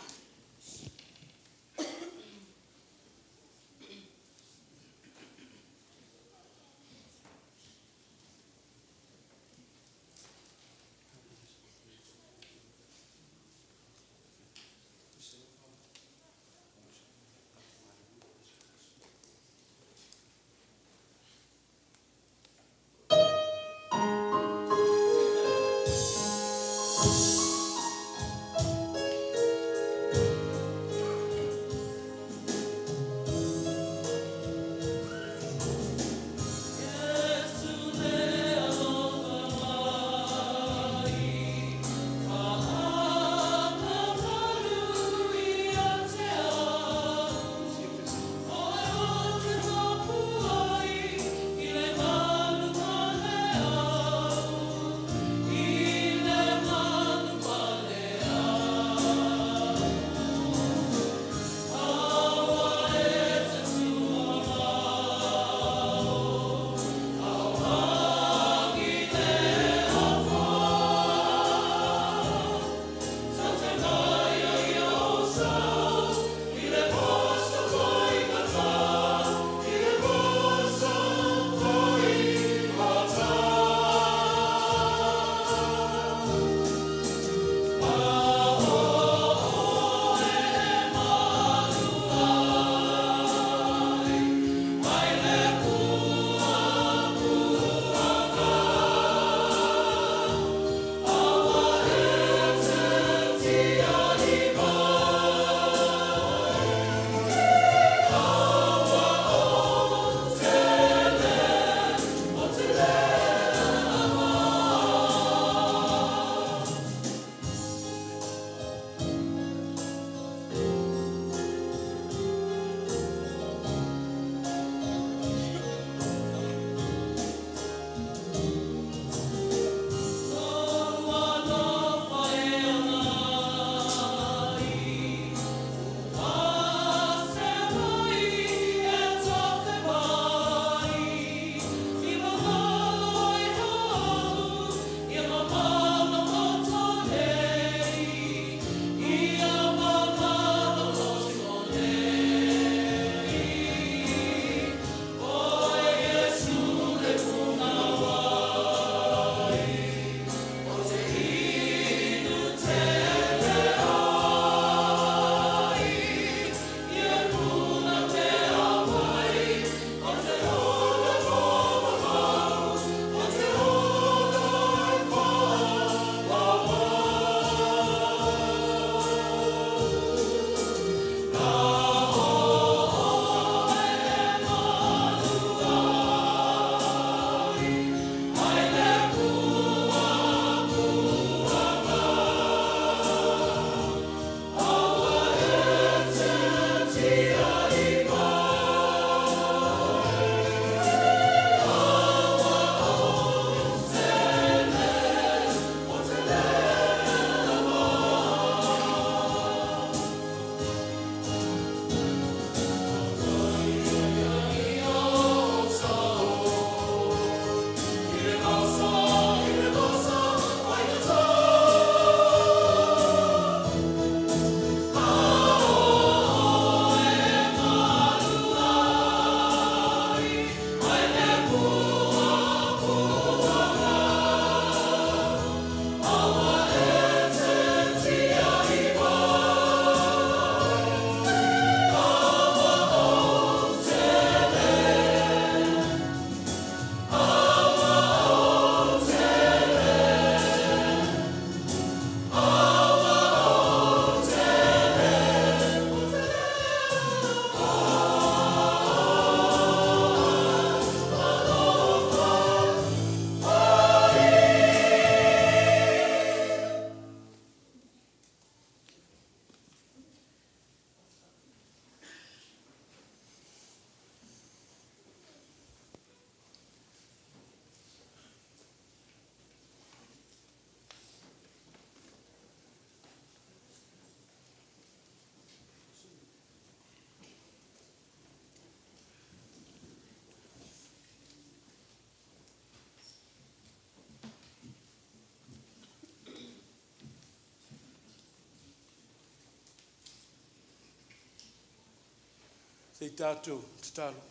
Se i tatou tatalo.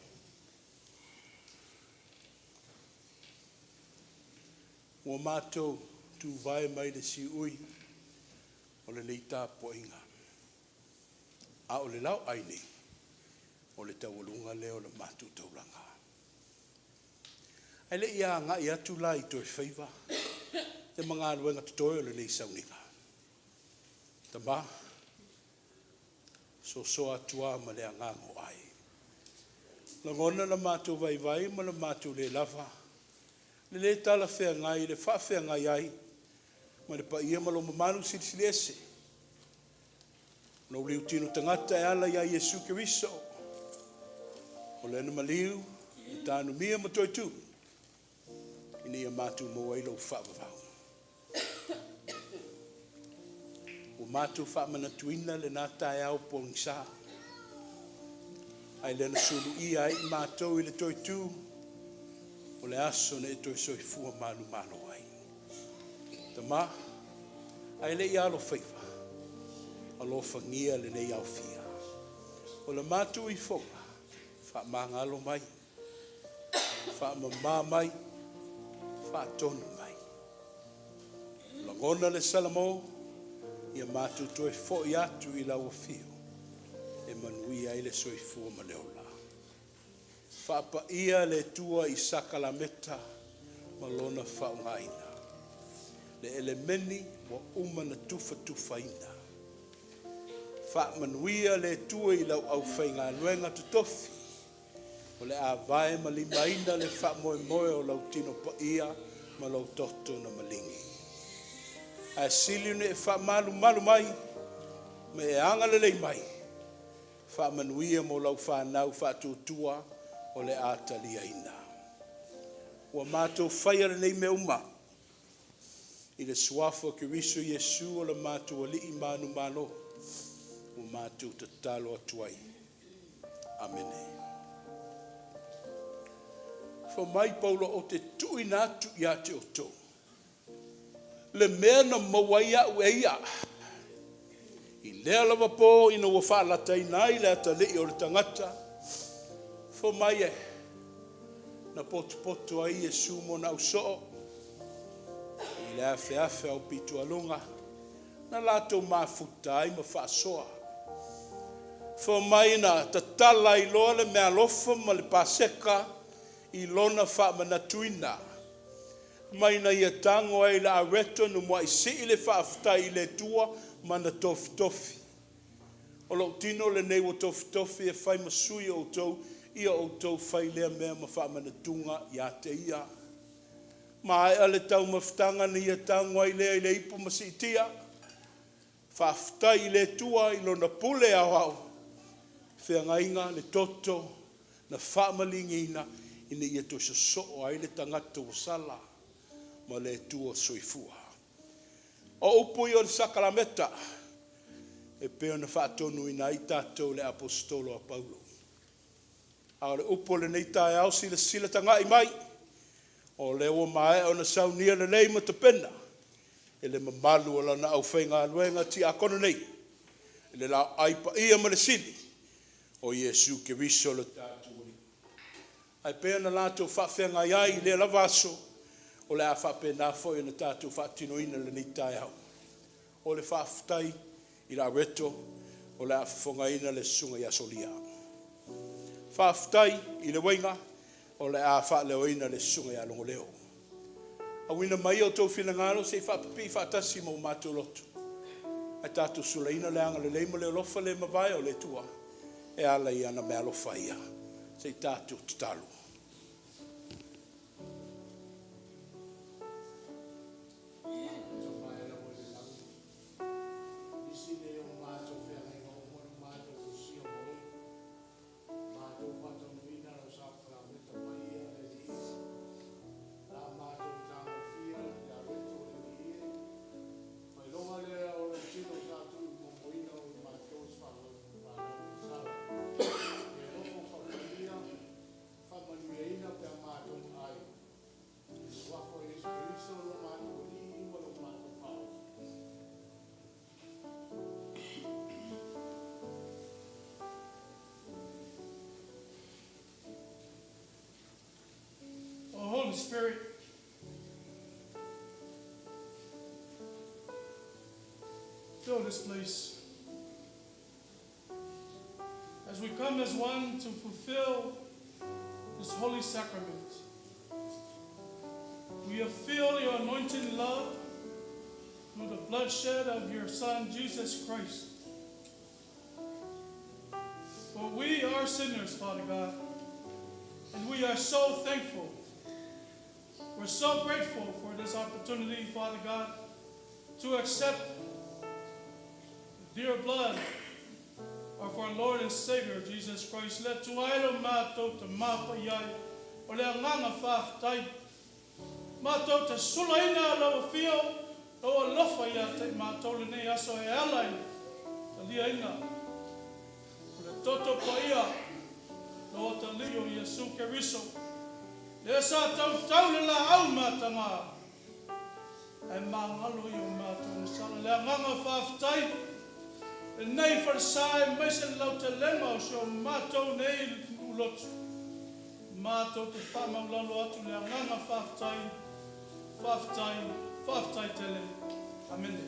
Ua matou tuvae mai le siui o lenei tapuaiga, a o le laoai nei, o le taualuga lea o le matou taulaga. Ae le i agai atu la i toe faiva ma galuega totoe o lenei sauniga, Tama, sosoa atu lava ma le agaga o ai. E lagona le matou vaivai ma le matou le lava, e le talafeagai le faafeagai ai ma le paia ma lou mamalu silisili ese, lou liutino tagata e ala ia Iesu Keriso o Lea na maliu ma tanumia ma toe tu ina ia matou maua ai lou faavavau. Ua matou faamanatuina lena taeao pogisa, ae le na suluia ai i matou i le toe tu o le aso na e toe soifua manumalo ai. Tama, ae le i alofaiva, alofagia lenei aofia. O le matou ifoga, faamagalo mai, faamama mai, faatonu mai. Lagona le Salamo, ia matou toe foi atu i lau afio e manuia ai le soifua ma le ola. Faapaia le Atua i sakalameta ma lona faaaogaina, le elemeni ua uma ona tufatufaina. Faamanuia le Atua i lau aufaigaluega totofi o le a vae ma limaina le faamoemoe o lau tino paia ma lou toto na maligi. Ae sili ona e faamalumalu mai ma e agalelei mai, faamanuia mo lau fanau faatuatua o le a taliaina. Ua matou faia nei mea uma i le suafa o Keriso Iesu o le matou Alii manumalo, ua matou tatalo atu ai. Amene. Fai mai Paulo, ou te tuuina atu ia te outou le mea na maua ai au e ia, i lea lava po ina ua faalataina ai le atalii o le tagata, fai mai e na potopoto ai Iesu ma ona ausoo i le afeafe aupitoaluga na latou mafuta ai ma faasoa. Fai mai na tatala ai loa le meaalofa ma le Paseka i lona faamanatuina, mai na ia tago ai i le areto na muai sii le faafetai i le Atua ma na tofitofi. O lou tino lenei ua tofitofi e fai ma sui o outou, ia outou fai lea mea ma faamanatuga ia te ia. Maea le taumafataga na ia tago ai lea i le ipu ma siitia, faafetai i le Atua i Lona pule aoao, feagaiga le toto na faamaligiina ina ia toe sosoo ai le tagata ua sala ma le Atua Soifua. O upu ia o le sakalameta e pei ona faatonuina ai tatou e le Aposetolo a Paulo. A o le upu o lenei taeao, silasila tagai mai, o lea ua maea ona saunia lelei ma tapena e le mamalu o Lana aufaigaluega tiakono nei, i le laoai paia ma le sili o Iesu Keriso lo tatou Alii. Ae pei ona latou faafeagai ai i lea lava aso, o le a faapena foi ona tatou faatinoina i lenei taeao. O le faafetai i le areto o le a fofogaina le susuga ia Solia. Faafetai i le uaiga o le a faaleoina le susuga ia Logoleo. Auina mai outou finagalo se i faapipii faatasi ma o matou loto, ae tatou sulaina le agalelei ma le alofa le mavae o le Atua e ala i ana meaalofa ia. Se i tatou tatalo. Spirit. Fill this place. As we come as one to fulfill this holy sacrament, we feel your anointing love through the bloodshed of your Son, Jesus Christ. For we are sinners, Father God, and we are so thankful. We're so grateful for this opportunity, Father God, to accept the dear blood of our Lord and Savior Jesus Christ. Le atua ai lo matou te mapa i ai o le agaga faafetai. Matou te sulaina lau afio, lou alofa ia te i matou lenei aso e ala i le taliaina o le toto paia o Atalii o Iesu Keriso, lea sa tautau le laau mataga ae magalo i o matou gasala. Le agaga faafetai lenei falesa aemaise le lautelega o si o matou nei nuu lotu. Matou te faamaulalo atu le agaga faafetai, faafetai, faafetai tele. Amene.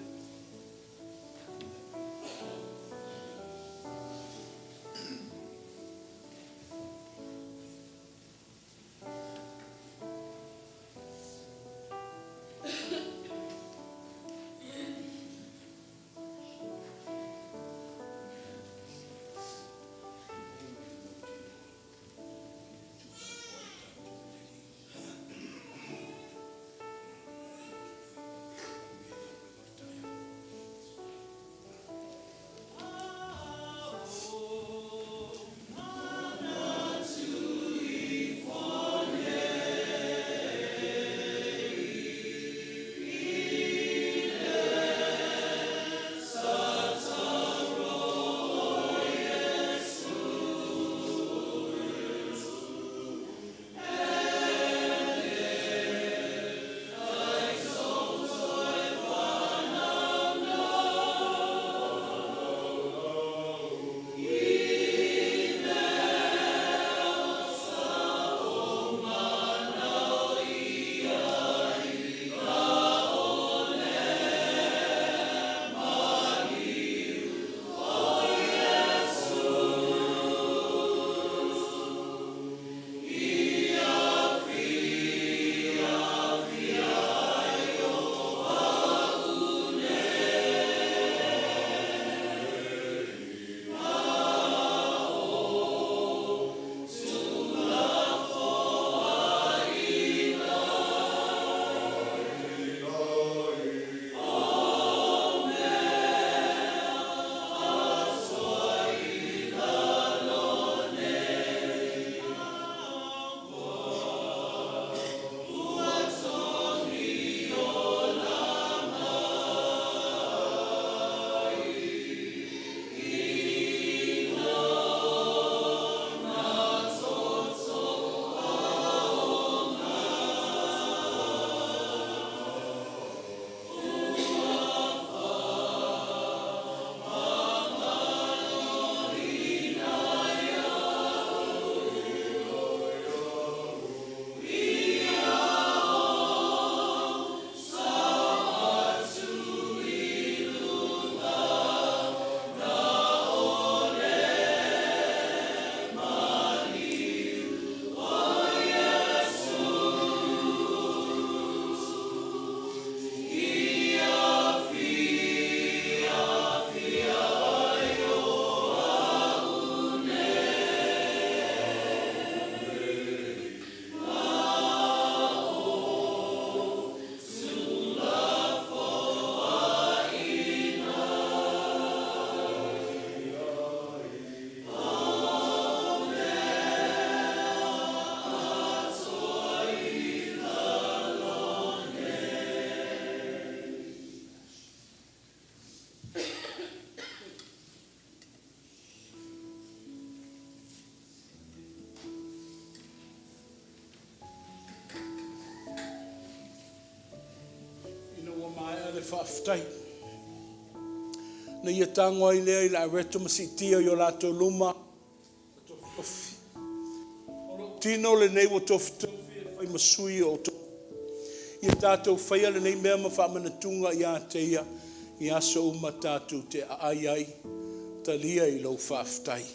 Ina ua maea le faafetai, na ia tago ai lea i le areto ma siitia i o latou luma ma tofitofi. O lou tino lenei ua tofitofi e fai ma. ma sui o outou. Ia tatou faia lenei mea ma faamanatuga ia te ia i aso uma tatou te aai ai, talia i lou faafetai.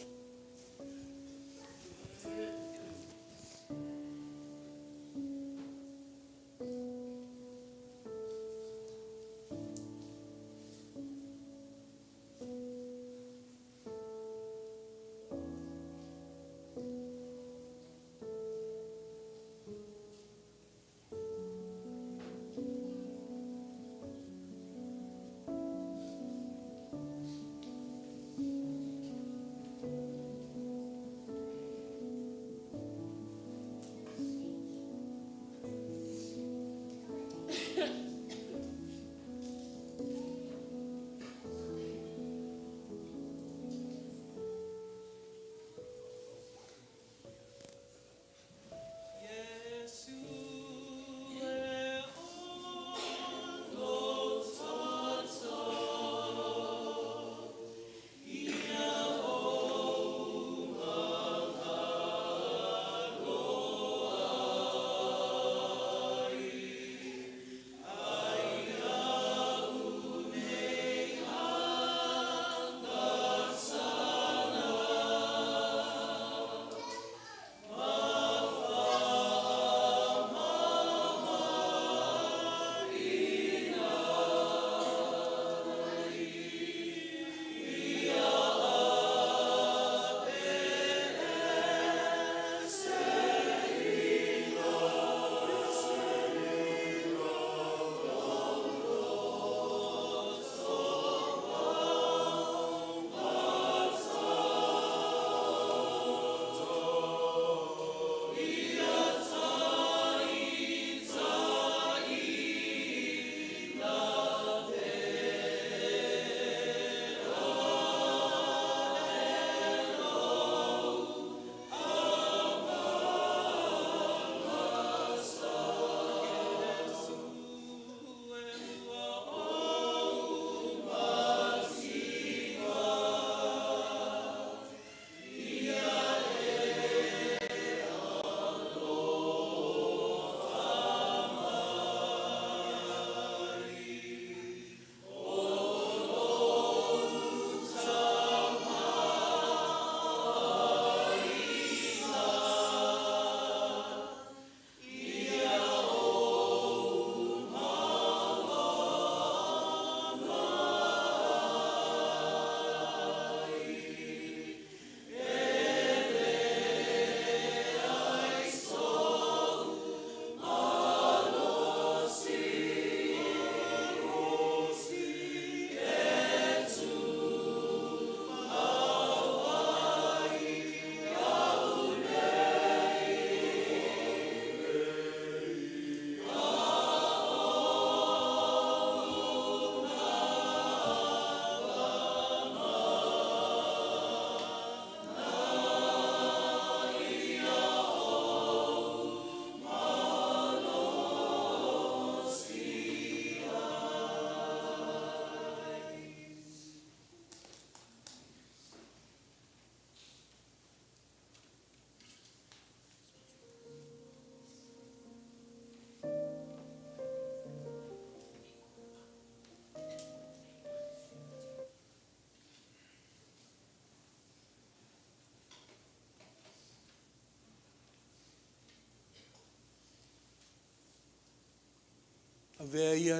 Avea ia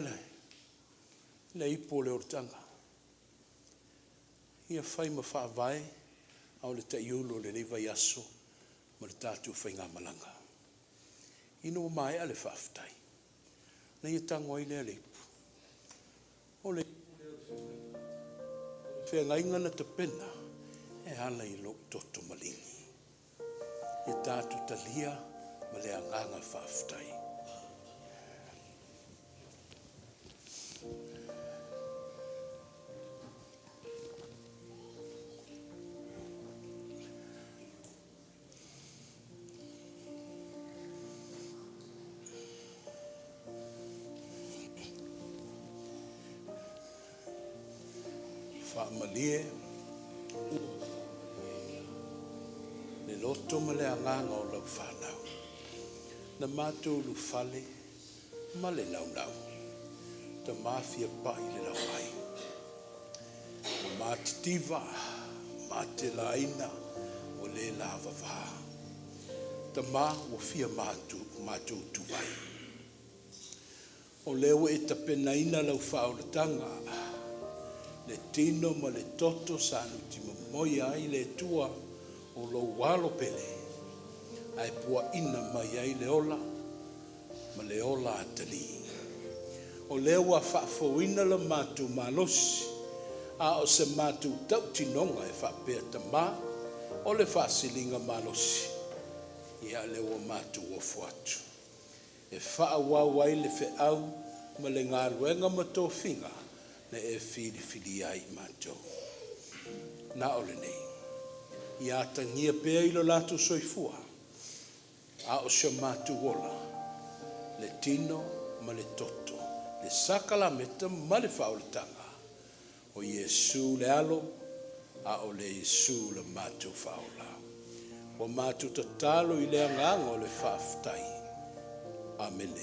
le ipu o le olataga, ia fai ma faavae a o le taiulu o lenei vaiaso ma le tatou faigamalaga. Ina ua maea le faafetai, na ia tago ai lea o le ipu. O le ipu lea o le feagaiga na tapena e ala i lou toto maligi. Ia tatou talia ma le agaga faafetai. Faamalie le loto ma le agaga o lau fanau. Na matou ulufale ma le naunau, tama fia pai le laumai. Ua matitiva, matelaina, ua le lavava. Tama ua fia matou tuvai. O lea ua e tapenaina lau faaolataga, le tino ma le toto sa nutimomoia ai le Atua o lou alo pele, ae puaina mai ai le ola ma le ola atalii. O lea ua faafouina lo matou malosi, a o se matou tautinoga e faapea, Tama, o le faasiligamalosi, ia lea ua matou ofo atu e faaauau ai le feau ma le galuega ma tofiga na e filifilia ai i matou. Na o lenei, ia atagia pea i lo latou soifua, a o si o matou ola, le tino ma le toto, le sakalameta ma le faaolataga, o Iesu le Alo, a o le Iesu le matou Faaola. Ua matou tatalo i le agaga o le faafetai. Amene. Ua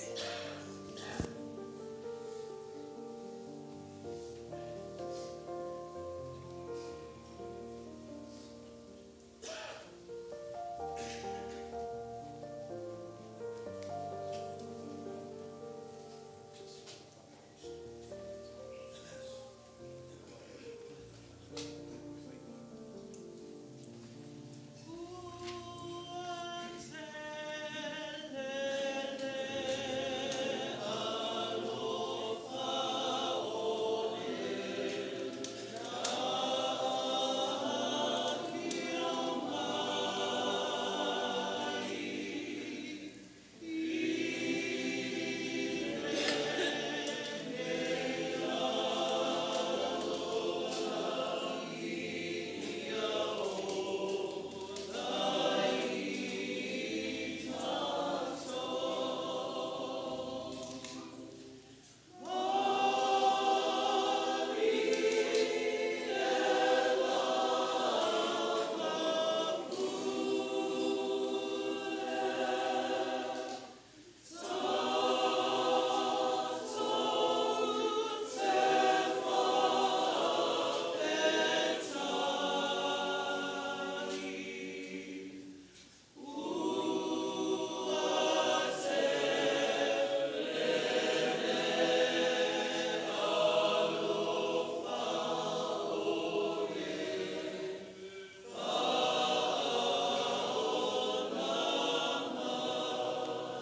tele le alofa o le Na afio mai i lenei lalolagi Ia ola ai i tatou. Malie lava pule, tatou te faafetai. Ua tele le alofa o le Faaolataga,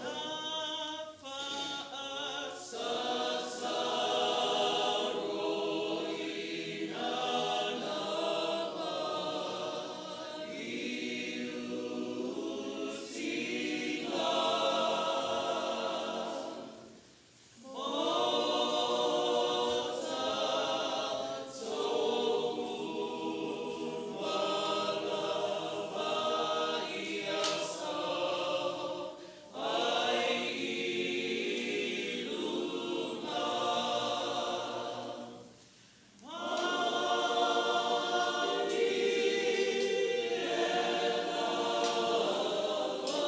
Na faasasaroina lava i utiga. Mo tatou uma lava ia sao ai i luga. Malie lava pule, tatou te faafetai.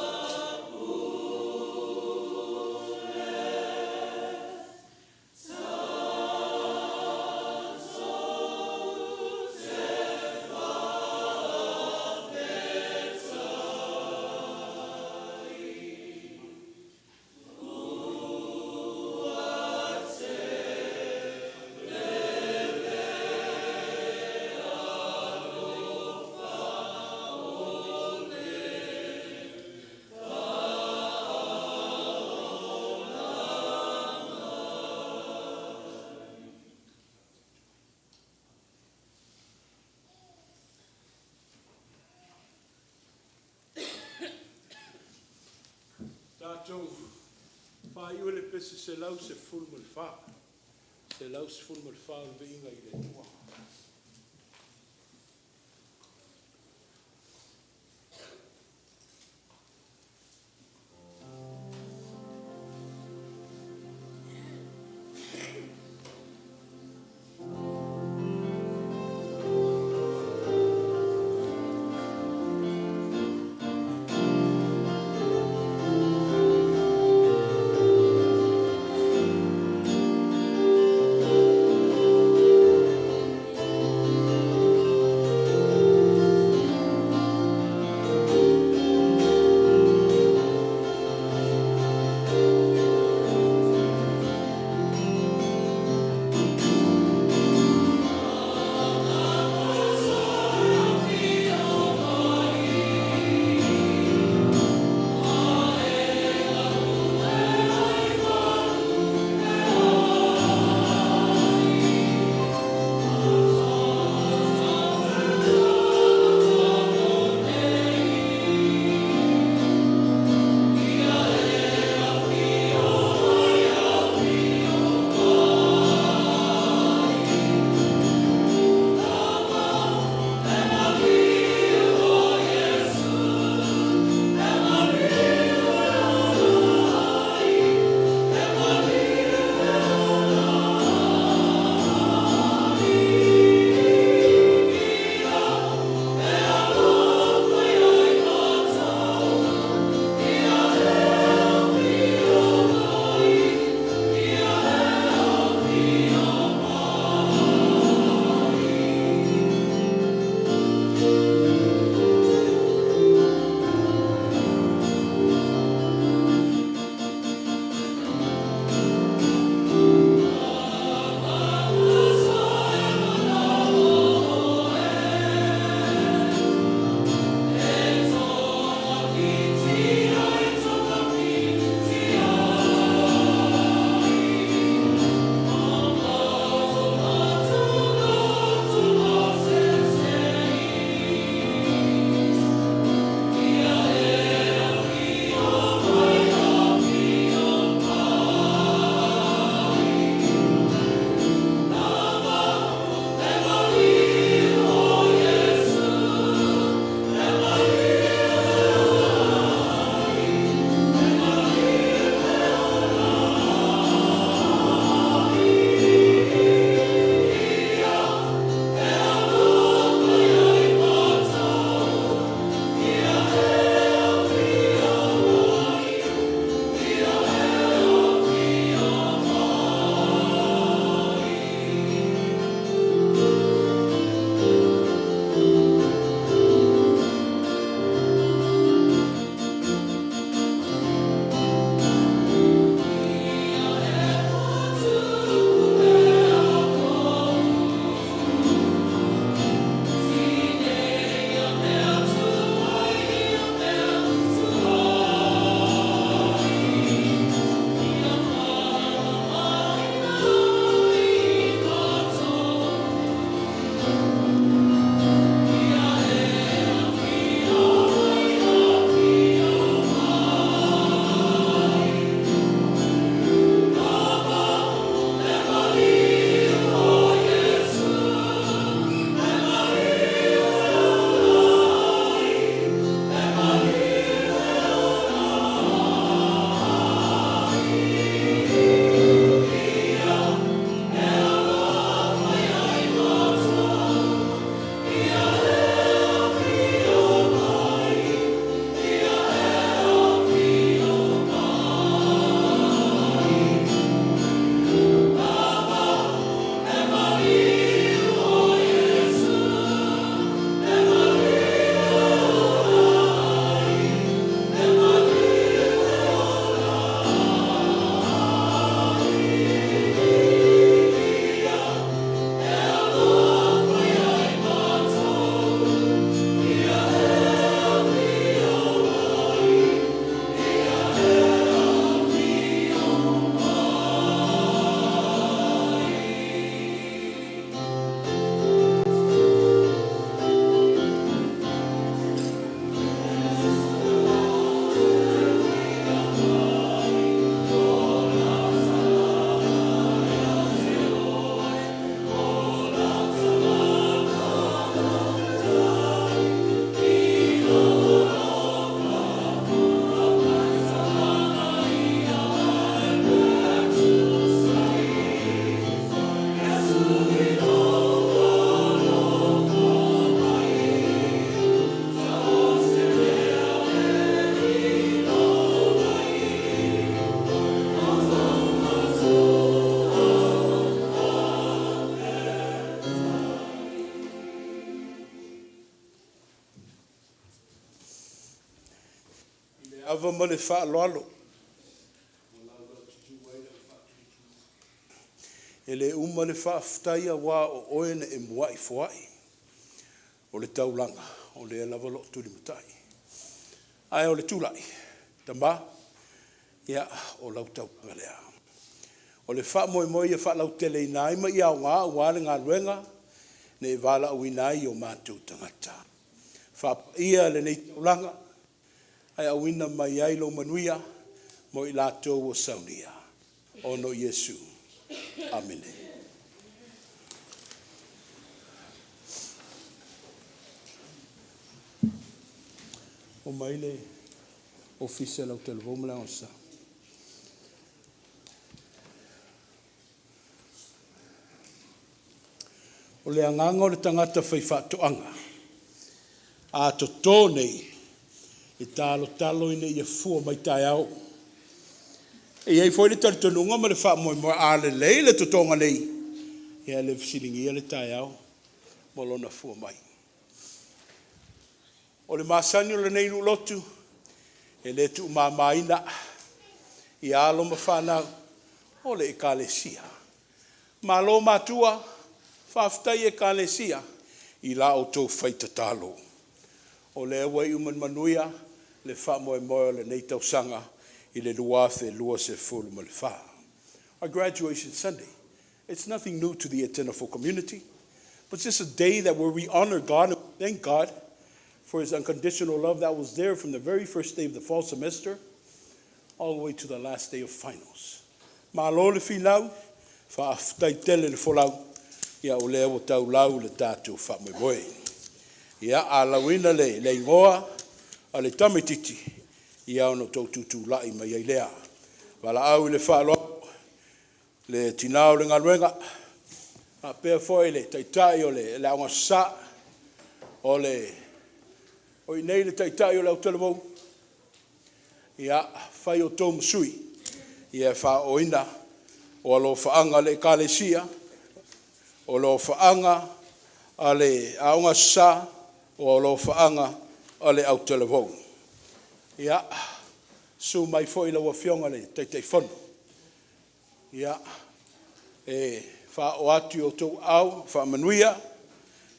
Ua tele le alofa o le Faaolataga. Tatou faaiu i le pese 114, 114 o le Viiga i le Atua. Ava ma le faaaloalo. E le uma le faafetai aua o oe na e muai foai o le taulaga, o lea lava o lo o tulimatai. Ae o le tulai, tama, ia, o lau taulaga lea. O le faamoemoe ia faalauteleina ai ma ia aoga aua le galuega na e valaauina ai o matou tagata. Faapaia lenei taulaga ae auina mai ai lou manuia mo i latou ua saunia. Ona o Iesu. Amene. Oo mai le ofisa o Autalavou ma le Ago Sa. O le agaga o le tagata faifaatoaga, a totō nei, e talotalo ina ia fua mai taeao. E i ai foi le talitonuga ma le faamoemoe, a lelei le totoga nei, ia e le fesiligia le taeao ma lona fua mai. O le masani o lenei nuu lotu, e le tuumamaina ia alo ma fanau o le Ekalesia. Malo matua, faafetai Ekalesia i la outou fai tatalo. O lea ua iu ma le manuia le faamoemoe o lenei tausaga i le 2024. Our graduation Sunday, it's nothing new to the Atenafo community, but it's just a day that where we honor God and thank God for His unconditional love that was there from the very first day of the fall semester all the way to the last day of finals. Malo le finau, faafetai tele le folau, ia o lea ua taulau le tatou faamoemoe. Ia, a lauina le igoa a le tamaitiiti, ia ona outou tutulai mai ai lea. Valaau i le faaaloalo le tinā o le galuega, faapea foi le taitai o le Aoga Aso Sa, o i inei le taitai o le autalavou, ia, fai outou ma sui e faaooina o alofaaga a le Ekalesia, o alofaaga a le Aoga Aso Sa, o alofaaga a le Autalavou. Ia, susu mai foi lau Afioga i le Taitaifono, ia, e faaoo atu i outou aao faamanuia e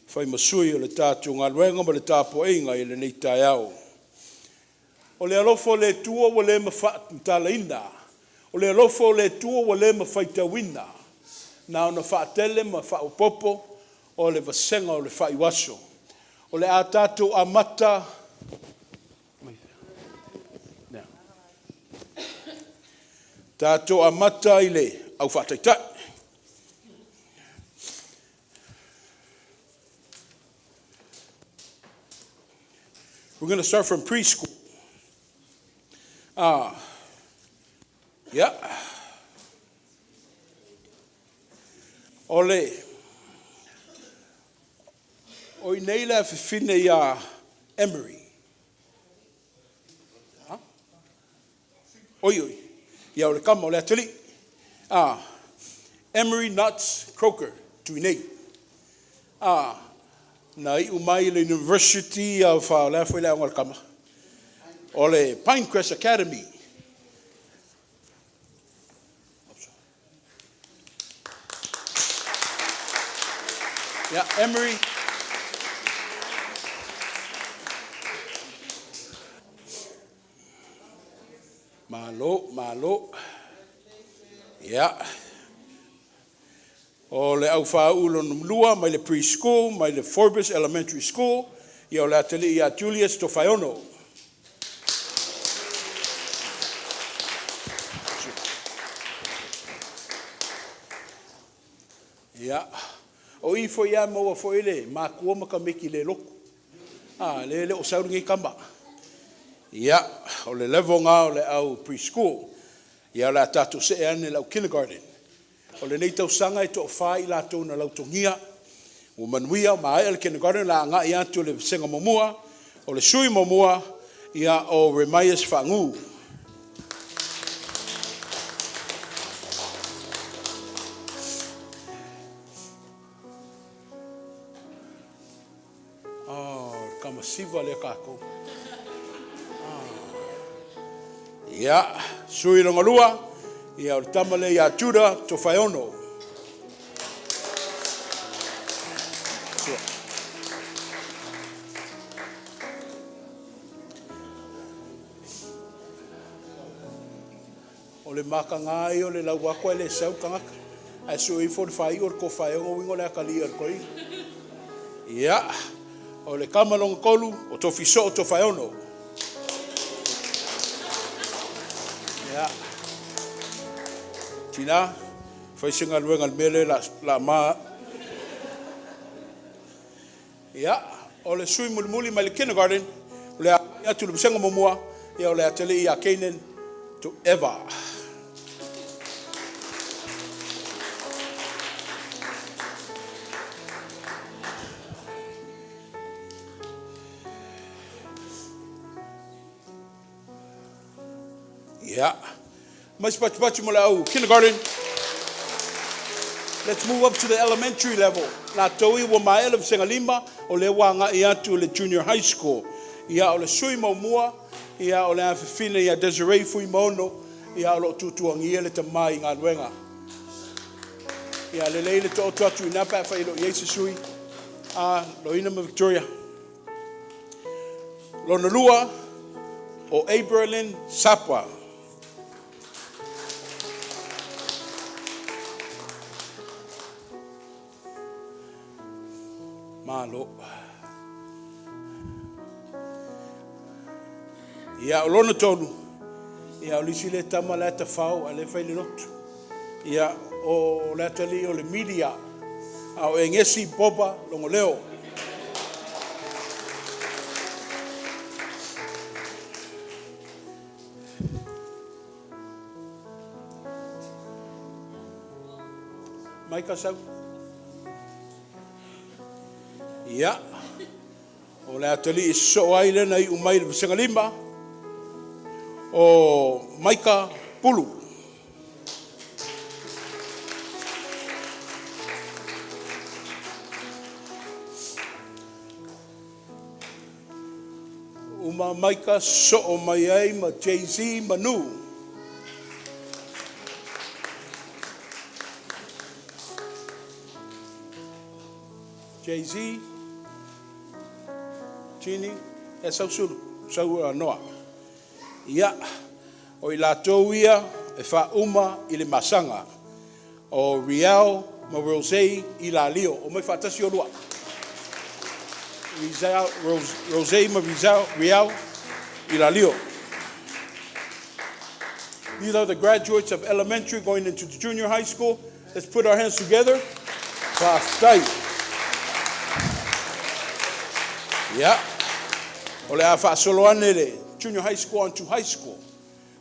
fai ma sui o le tatou galuega ma le tapuaiga i lenei taeao. O le alofa o le Atua ua le faatalaina, o le alofa o le Atua ua le ma faitauina, na ona faatele ma faaopoopo o le vasega o le faiuaso. O le a tatou amata i le au faataitai. We're going to start from preschool. Ah, yeah. O le o inei le afafine ia Emery. Ha? Oi oi. Ia o le kama o le atalii. Ah, Emery Nuts Croker, Tuinei. Ah, na iu mai le University of o le a foi le aoga a le kama? O le Pinecrest Academy. Yeah, Emery. Malo, malo. Yeah. O le aufauu lona lua mai le preschool, mai le Forbes Elementary School, ia o le atalii ia Julius Tofaeono. Ia, o i foi ia maua foi le matua ma tamaiti le lotu. Ah, le le o sau lenei tama. Ia, o le level lena o le au preschool. Ia o le a tatou see ane i le au kindergarten. O lenei tausaga e toafa i latou na lautogia, ua manuia, maea le kindergarten, la agai atu le vasega muamua, o le sui muamua, ia o Remias Faagu. Oh, kamasiva lea kākou. Ah. Ia, sui lona lua, ia o le tama lea ia Juda Tofaeono. O le mataga ia o le lau atu ae le sau le tagata, ae sue ifo le faaiu o le Tofaeono uiga o le atalii a le toeaina. Ia, o le tama lona tolu, o Tofisoo Tofaeono. Ia, tina, fai se galuega i le mea lea o le a ma. Ia, o le sui mulimuli mai le kindergarten, o le a atu i le vasega muamua, ia o le atalii ia Kanan to Eva. Ia, mai se patupatu mo le au kindergarten. Let's move up to the elementary level. Latou ia ua maea le vasega 5, o lea ua agai atu i le junior high school. Ia, o le sui muamua, ia o le afafine ia Desiree Fuimaono, ia o lo o tuatuagia le tamai galuega. Ia lelei le taoto atu i ina pe a fai e le o i ai se sui. A, Loina ma Victoria. Lona lua, o Abralyn Sapa. Malo. Ia, o lona tolu, ia, o le isi lea tama la e tafao a o lea e fai le lotu. Ia, o le atalii o le media, a o Egesi Boba Logoleo. Maika sau. Ia, o le atalii e sosoo ai lea na iu mai i le vasega 5, o Maika Pulu. Uma Maika sosoo mai ai ma Jay-Z Manu. Jay-Z, Genie, e sau sulu, sau Noa. Ia, o i latou ia e faauma i le masaga. O Riel ma Rosé Ilalio. Omai faatasi oulua. Rizal, Rose, Rosé ma Rizal, Riel Ilalio. These are the graduates of elementary going into the junior high school. Let's put our hands together. Fa'afetai. Ia, o le a faasolo ane le junior high school onto high school.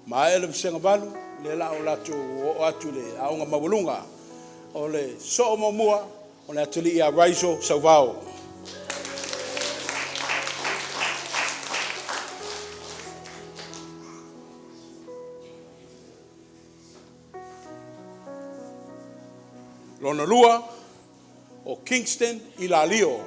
Maea le vasega 8, lea la o latou oo atu i le aoga maualuga. O le soo muamua, o le atalii ia Raiso Sauvao. Lona lua, o Kingston Ilalio.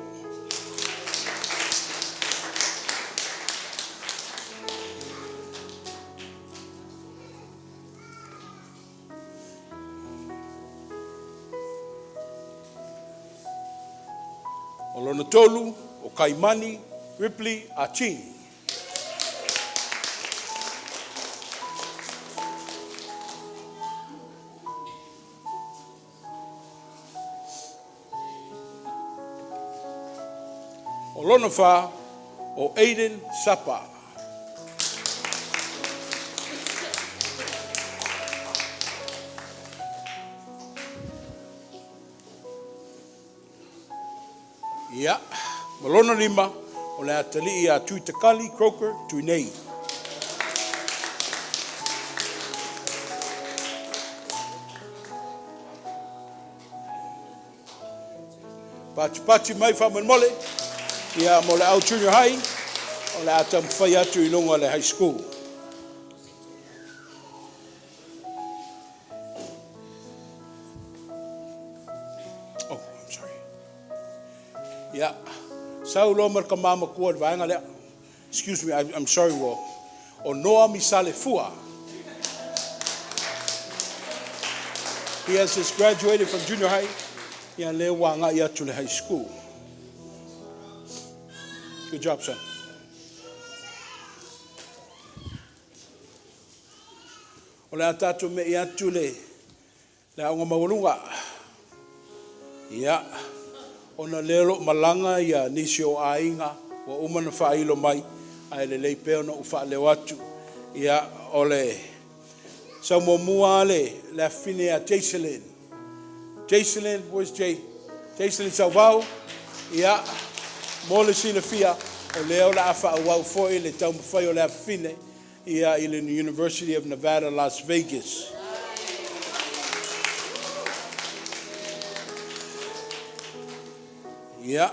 O lona tolu, o Kaimani Ripley Aching. O lona fa, o Aiden Sapa. Ia, ma lona lima, o le atalii ia Tuitakali Croker Tuinei. Patipati mai faamolemole, ia mo le au junior high, o le a taumafai atu i luga o le high school. Oh, I'm sorry. Ia, sau loa ma le tama matua i le vaega lea. Excuse me, I'm sorry, Will. O Noa Misale Fua. He has just graduated from junior high. Ia lea ua agai atu le high school. Good job, son. O le a tatou me'i atu le le aoga maualuga. Ia, ona o lea o lo o malaga ia nisi o aiga ua uma ona faailo mai, ae lelei pea ona ou faaleo atu. Ia, o le sau muamua lava le, le afafine ia Jacelyn. Jacelyn, where's Jay? Jacelyn Sauvao, ia, mo le silafia, o lea o le a faaauau foi le taumafai o le afafine ia i le University of Nevada, Las Vegas. Ia,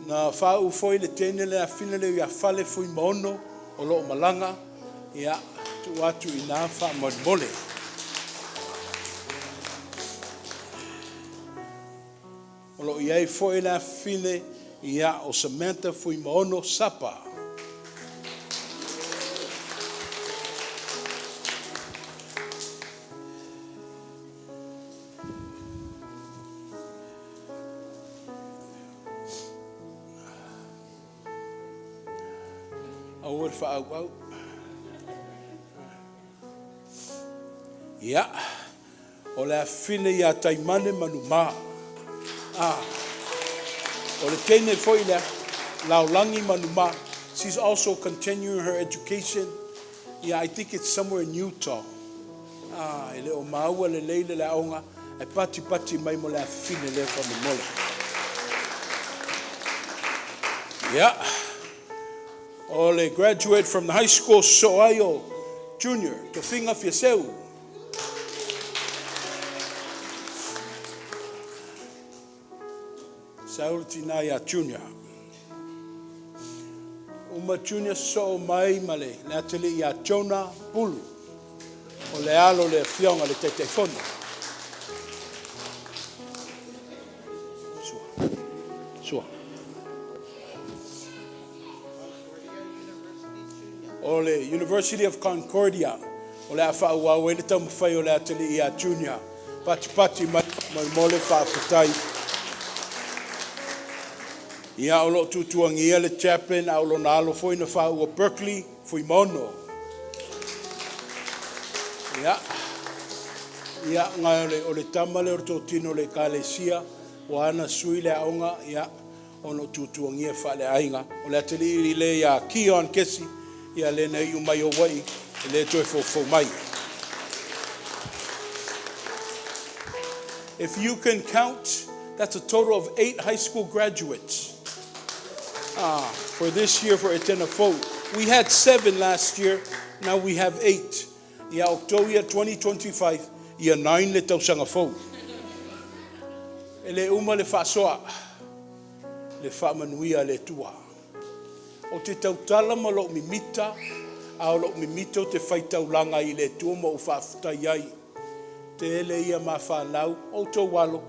na faauu foi le teine le afafine lea ia Fale Fuimaono o lo o malaga, ia, tuu atu i ina faamolemole. O lo o i ai foi le afafine ia o Samantha Fuimaono Sapa. Aua le faaauau. Ia, o le afafine ia Taimane Manumā. Ah, o le teine foi lea, Laolagi Manumā. She's also continuing her education. Yeah, I think it's somewhere in Utah. Ah, e le o maua lelei le aoga, ae patipati mai mo le afafine lea faamolemole. Yeah. O le graduate from the high school Soaio Junior, Tofiga Fiaseu. Sau le tina ia Junior. Uma Junior sosoo mai ma le le atalii ia Jonah Pulu. O le alo o le afioga i le Taitaifono. Sua. Sua. O le University of Concordia o le a faaauau ai le taumafai o le atalii ia Junior. Patipati mai mo le faafetai. Ia, o lo o tuatuagia le chaplain a o lona alo foi na faauu Berkeley Fuimaono. Ia, ia, o le, o le tama lea o le totino o le ekalesia, ua ana sui le aoga, ia, ona o tuatuagia faaleaiga. O le atalii lea ia Keon Kesi, ia lea na iu mai Hawaii, e le toe foufou mai. If you can count, that's a total of 8 high school graduates for this year for Etena Fou. We had 7 last year, now we have 8. Ia October 2025, ia 9 le tausaga fou. E le uma le faasoa, le faamanuia a le Atua. Ou te tautala ma lou mimita, a o lou mimita ou te faitaulaga ai i le Atua ma ou faafetai ai. Tele ia ma fanau, outou alo,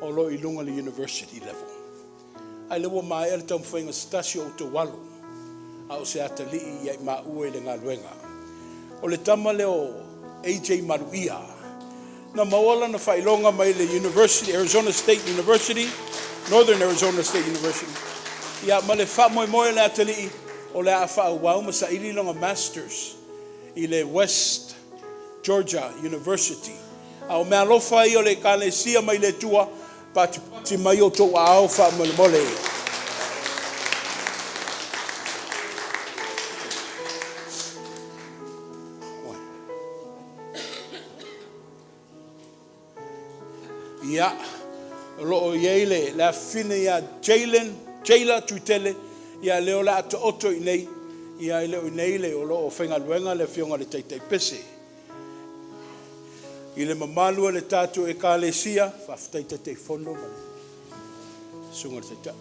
o lo o i luga i le university level. Ae lea ua maea le taumafaiga se tasi o outou alo, a o se atalii ia i maua i le galuega. O le tama lea o AJ Maluia, na maua lana faailoga mai le University, Arizona State University, Northern Arizona State University. Ia, ma le faamoemoe o le atalii, o le a faaauau ma saili lona Masters i le West Georgia University. A o meaalofa ia o le Ekalesia mai le Atua, patipati mai outou aao faamolemole. Ia, o lo o i ai le, le afafine ia Jalen, Jayla Tuitele, ia lea o le a taoto i inei, ia e le o i inei le, o lo o faigaluega le afioga i le Taitai Pese. I le mamalu o le tatou Ekalesia, faafetai Taitaifono ma le Susuga i le Taitai.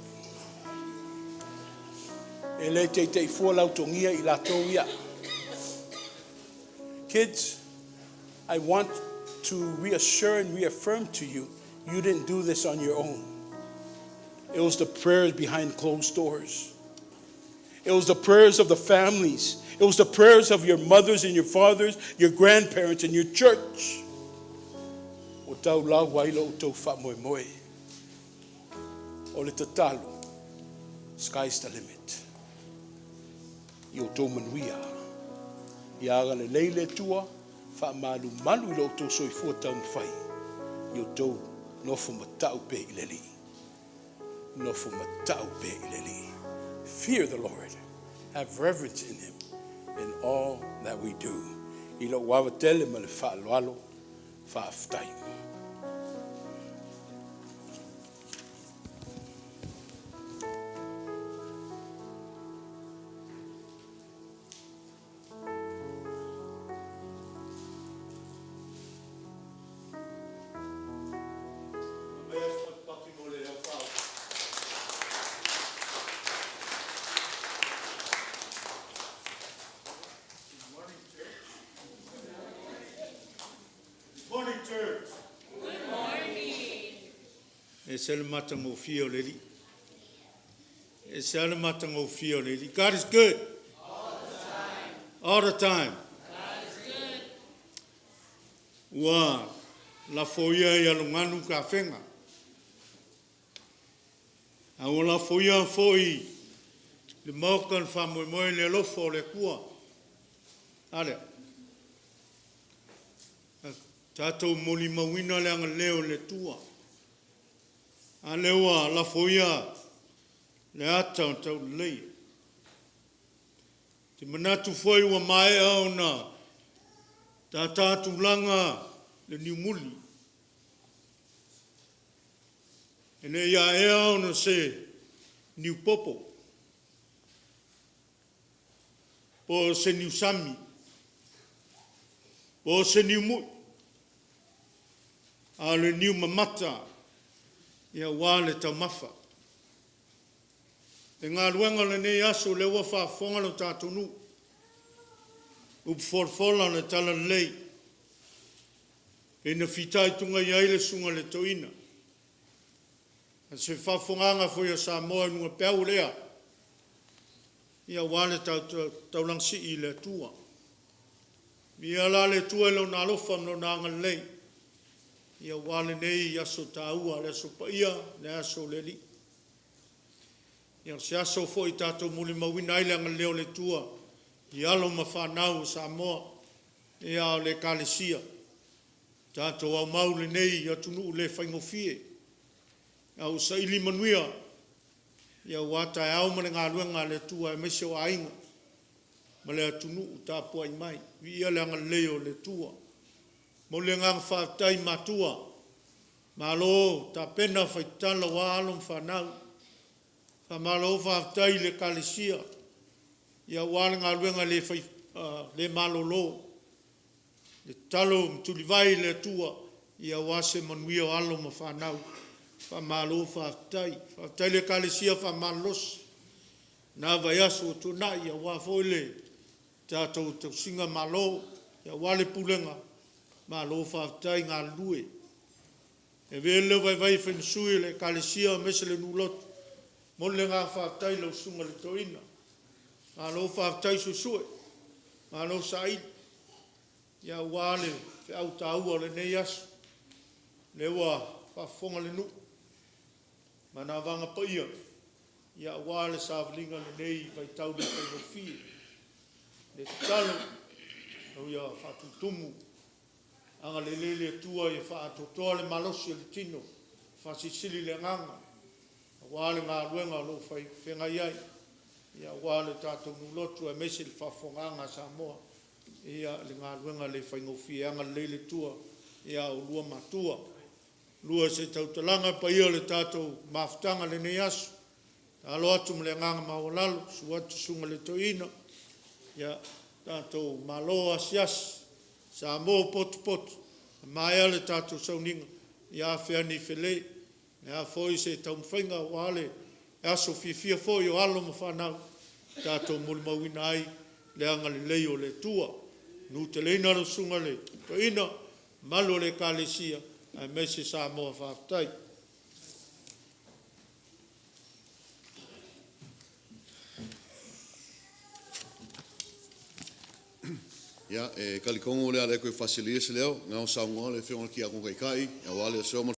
E le taitaifua lautogia i latou ia. Kids, I want to reassure and reaffirm to you, you didn't do this on your own. It was the prayers behind closed doors. It was the prayers of the families. It was the prayers of your mothers and your fathers, your grandparents, and your church. Ua taulau ai lo outou faamoemoe. O le tatalo, sky's the limit. I outou manuia. Ia agalelei le Atua, faamalumalu i lo outou soifua taumafai, i outou nofo matau pea i le Alii. Nofo matau pea i le Alii. Fear the Lord. Have reverence in Him in all that we do. I lou ava tele ma le faaaloalo, faafetai. Morning, church. Good morning. E se le matagofie o le Alii. E se le matagofie o le Alii. God is good. All the time. All the time. God is good. Ua lafoia i aloganu tafega. A ua lafoia foi le maota le faamoemoe le alofa o le Atua. A lea. Tatou molimauina le agalelei o le Atua. A lea ua lafoia le ata o le tauleleia. Ou te manatu foi ua maea ona tata tulaga le niumuli. E le i aea ona se niupopo po o se niusami po o se niumui, a o le niu mamata aua le taumafa. Le galuega o lenei aso lea ua faafofoga lo tatou nuu, upu folafola o le talalelei pei ona fitaituga i ai le susuga i le toeaina. A o se faafofogaaga foi a Samoa i luga peau o le ea, ia aua le taulaga sii i le Atua. Viia la le Atua i Lona alofa ma Lona agalelei aua lenei aso taua, le aso paia, le aso o le Alii. Ia o se aso foi tatou te molimauina ai le agalelei o le Atua i alo ma fanau a Samoa, a o le Ekalesia. Tatou aumau i lenei atunuu le faigofie, a ua saili manuia aua taeao ma le galuega a le Atua aemaise o aiga ma le atunuu tapuai mai. Viia le agalelei o le Atua. E momoli le agaga faafetai i matua, malo tapena fai tatalo aua alo ma fanau. Faamalo faafetai i le Ekalesia aua le galuega le malolo, le tatalo ma tulivae i le Atua aua se manuia o alo ma fanau. Faamalo faafetai. Faafetai i le Ekalesia Faamalolosi i lena vaiaso ua tuanai aua foi le tatou tausiga malo aua le pulega, malo faafetai galulue. E avea lenei vaivai e fai ma sui o le Ekalesia aemaise le nuu lotu, e momoli le agaga faafetai i lau Susuga i le Toeaina, malo faafetai suesue, malo saili aua le feau taua o lenei aso. O lea ua faafofoga le nuu ma ana vaga paia aua le savaliga i lenei vaitau le faigofie. Le tatalo, ia faatutumu, agalelei le Atua ia faaatoatoa le malosi o le tino, faasilisili le agaga aua le galuega o lo o feagai ai, aua le tatou nuu lotu aemaise le faafofogaaga a Samoa i le galuega le faigofie. Ia agalelei le Atua ia oulua matua. Lua, se tautalaga, le paia o le tatou mafutaga i lenei aso, e alo atu ma le agaga maualalo, susu atu le Susuga i le Toeaina, ia tatou malo asiasi, Samoa ua potopoto, a maea le tatou sauniga, ia afe ane i fale. O le a foi se taumafaiga aua le aso fiafia foi o alo ma fanau, tatou molimauina ai le agalelei o le Atua. Manuteleina lau Susuga i le Toeaina, le mamalu o le Ekalesia aemaise Samoa. Faafetai. Ia, e talitonu o le a le toe faaseleina se leo, na saunoa le Afioga i le Tiakono Taitai aua le aso ma le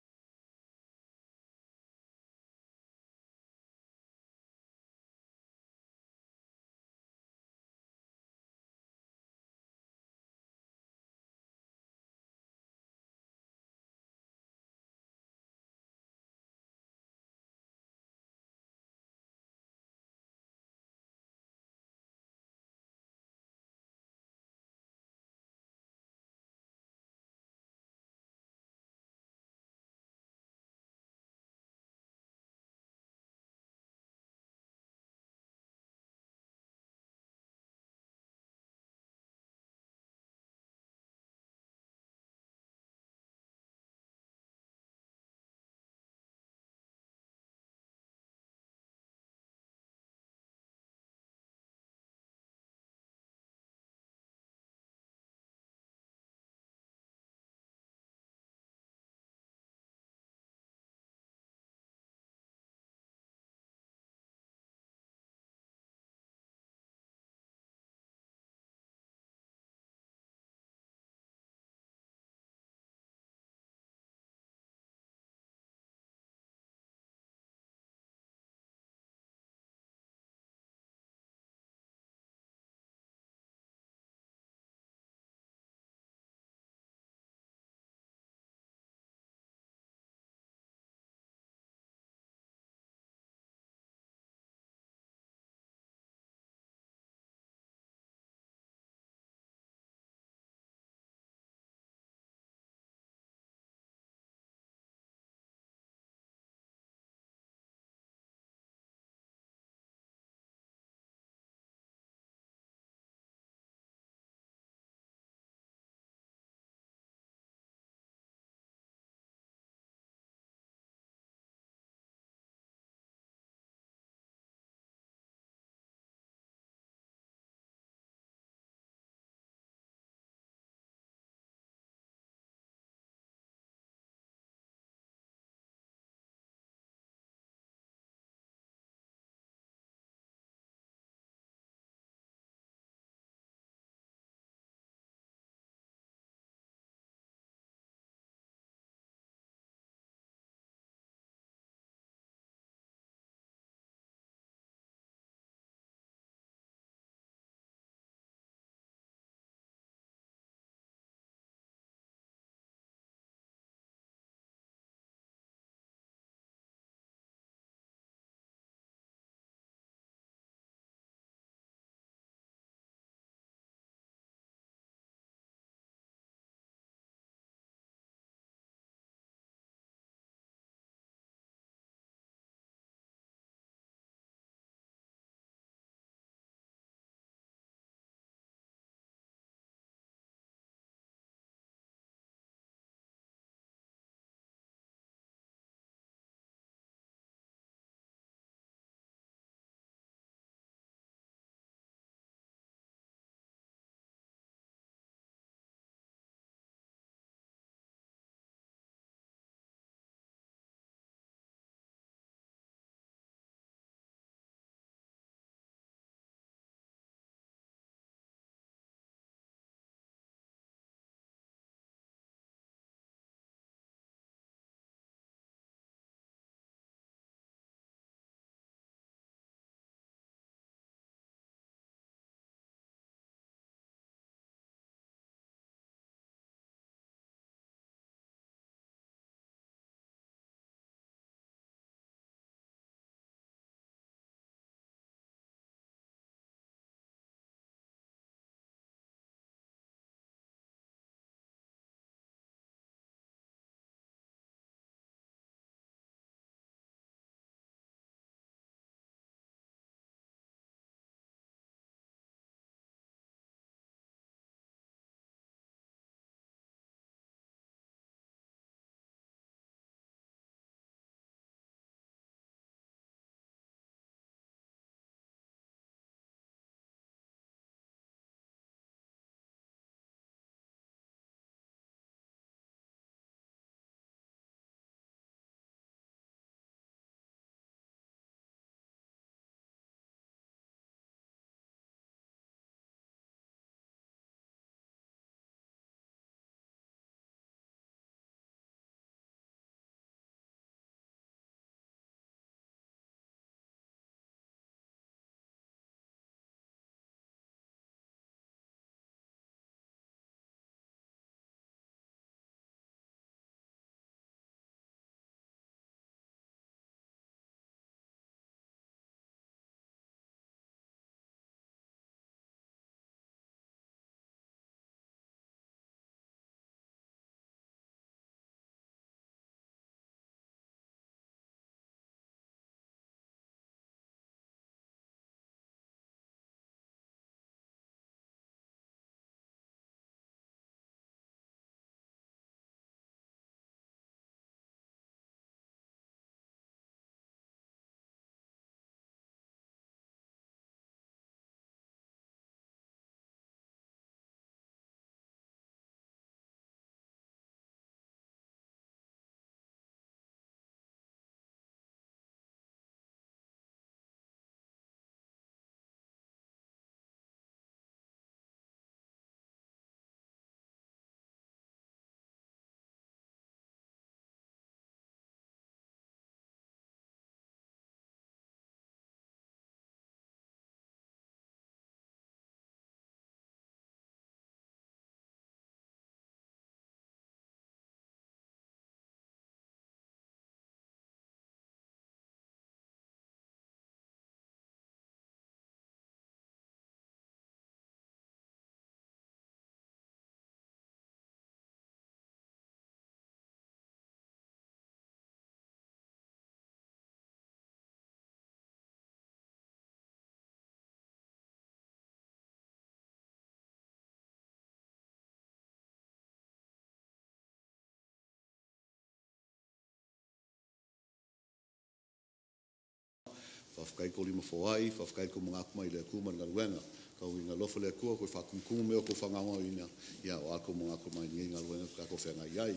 Faafetai i tou lima foai, faafetai i le tou manatu mai i le Atua ma le galuega. Tau ina alofa le Atua toe faatumutumu mea o outou faagaogoina aua lo outou manatu mai i lenei galuega ua tatou feagai ai.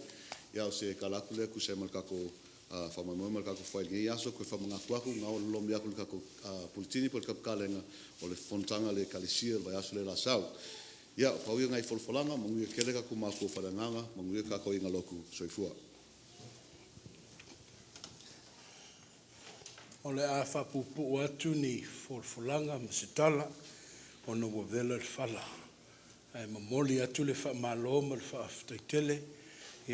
Ia o se tala atu lea e tusa ai ma le tatou faamoemoe ma le tatou fai i lenei aso. E toe faamanatu atu lena ua lolomi atu i le tatou Puletini po o le tatou Kalena o le fonotaga a le Ekalesia i le vaiaso lea o le a sau. Ia pau ia o nai folafolaga, manuia tele tatou mafuta faaleagaga, manuia le tatou aiga lotu. Soifua. O le a faapuupuu atu ni folafolaga ma se tala ona ua vela le fala, ae momoli atu le faamalo ma le faafetai tele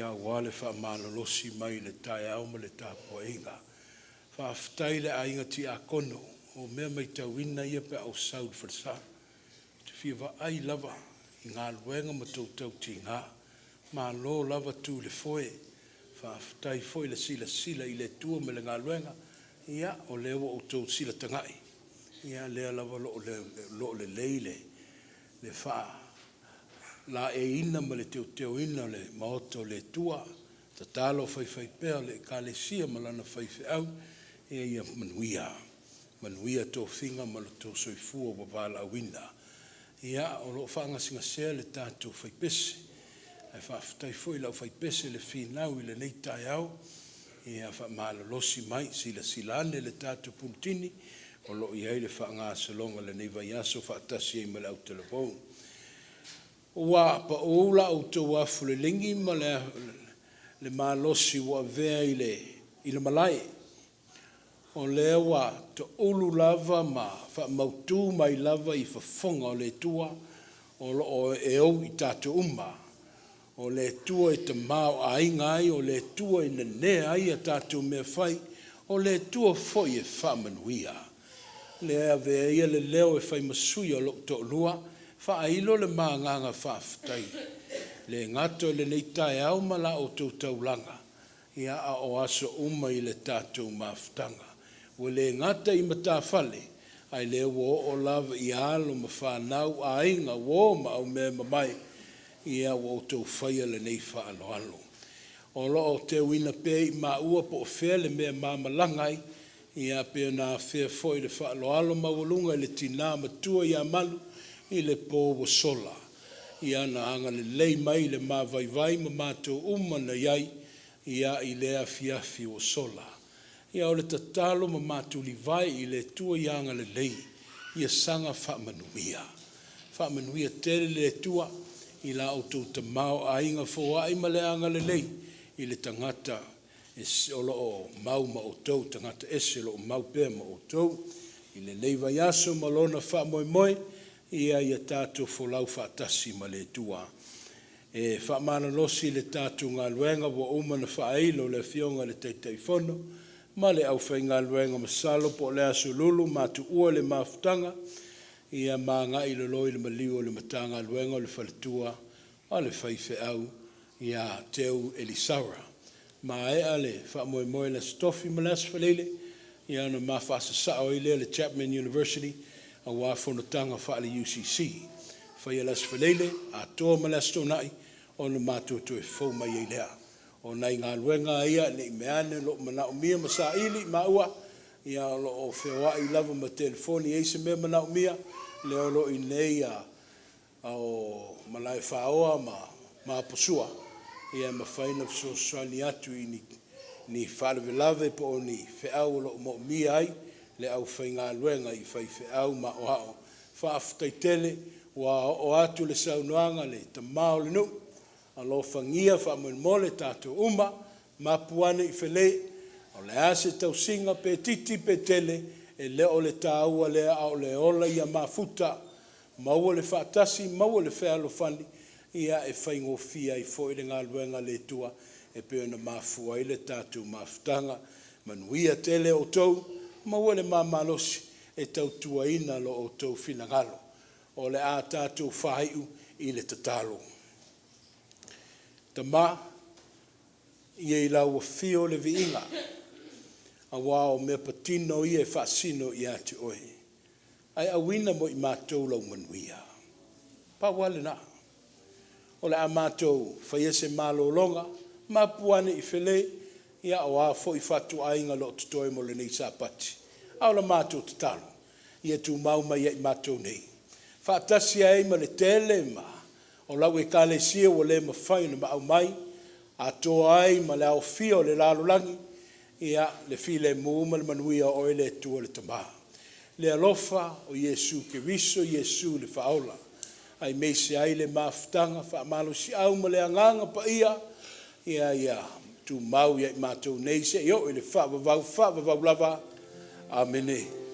aua le faamalolosi mai i le taeao ma le tapuaiga. Faafetai i le aiga Tiakono, o mea matauina ia pe a ou sau i le falesa, ou te fia vaai lava i galuega ma tou tautiga. Malo lava tu i le foe, faafetai foi le silasila i le Atua ma le galuega. Ia o lea ua outou silatagai, o lea lava o lo o lelei le faalaeiina ma le teuteuina o le maota o le Atua. Tatalo faifaipea le Ekalesia ma lana faifeau ina ia manuia, manuia tofiga ma lo outou soifua ua valaauina. Ia, o lo o faagasegasea le tatou faipese, ae faafetai foi i le aufaipese le finau i lenei taeao, ia faamalolosi mai, silasila ane i le tatou Pulutini o lo o i ai le faagasologa o lenei vaiaso faatasi ai ma le autalavou. Ua pau la outou afulelegi ma le malosi ua avea i le malae, o lea ua toulu lava ma faamautu mai lava i fofoga o le Atua o lo o e ou i tatou uma. O le Atua e tamaoaiga ai, o le Atua e nanea ai a tatou mea fai, o le Atua foi e faamanuia. O lea e avea ia le leo e fai ma sui o lou toalua, faailo le ma agaga faafetai, e le gata i lenei taeao ma la outou taulaga, a o aso uma i le tatou mafutaga. Ua le gata i matafale, a o lea ua oo lava i alo ma fanau, aiga, uo ma aumeamamae ua outou faia lenei faaaloalo. O lo o teuina pea i maua po o fea le mea ma malaga ai, ia pei ona afea foi i le faaaloalo maualuga e le tina matua ia Malu i le po ua sola i ana agalelei mai i le ma vaivai ma matou uma na i ai i lea afiafi ua sola. Ia o le tatalo ma matou livae i le Atua ia agalelei, ia saga faamanuia, faamanuia tele le Atua i la outou tamaoaiga foai ma le agalelei i le tagata o lo o mau ma outou, tagata ese o lo o mau pea ma outou. I lenei vaiaso ma lona faamoemoe, ia tatou folau faatasi ma le Atua. E faamalolosi le tatou galuega ua uma ona faailo e le Afioga i le Taitaifono ma le aufaigaluega. Masalo po o le Aso Lulu ma tuua le mafutaga ma agai loa i le maliu o le Matagaluega o le faletua a le faifeau ia Teu Elisara. Maea le faamoemoe i le Aso Tofi ma le Aso Faraile ona ma faasasao ai lea i le Chapman University aua fonotaga faale-UCC. Faia le Aso Faraile atoa ma le Aso Toonai ona matou toe fou mai ai lea. O nai galuega lava ia ne i meaane o lo o manaomia ma saili maua, ia o lo o feoai lava ma telefoni e i ai se mea o manaomia, o lea o lo o i inei Malaefaoa ma Aposua e mafai ona fesoasoani atu i ni faalavelave po o ni feau o lo o moomia ai le aufaigaluega i faifeau ma aoao. Faafetai tele ua oo atu le saunoaga a le tama o le nuu, alofagia faamolemole tatou uma, mapu ane i fale, o le a se tausiga pe itiiti pe tele, e le o le taua lea a o le ola ia mafuta, maua le faatasi, maua le fealofani e faigofie ai foi le galuega a le Atua e pei ona mafua ai le tatou mafutaga. Manuia tele outou, maua le ma malosi e tautuaina lo outou finagalo. O le a tatou faaiu i le tatalo. Tama, ia i lau Afio le viiga, aua o meapatino ia e faasino ia te Oe, ae auina mo i matou lau manuia. Pau lava lena. O le a matou faia se malologa, mapu ane i fale, o a foi fatuaiga o lo o totoe mo lenei Sapati. A o la matou tatalo, ia tumau mai ia i matou nei, faatasi ai ma le tele ma o lau Ekalesia ua le mafai ona maau mai, atoa ai ma le aofia o le lalolagi, ia, le filemu ma le manuia o Oe le Atua le Tama, le alofa o Iesu Keriso o Iesu le Faaola, aemaise ai le mafutaga faamalosiau ma le Agaga Paia, ia tumau ia i matou nei seia oo i le faavavau, faavavau lava. Amene.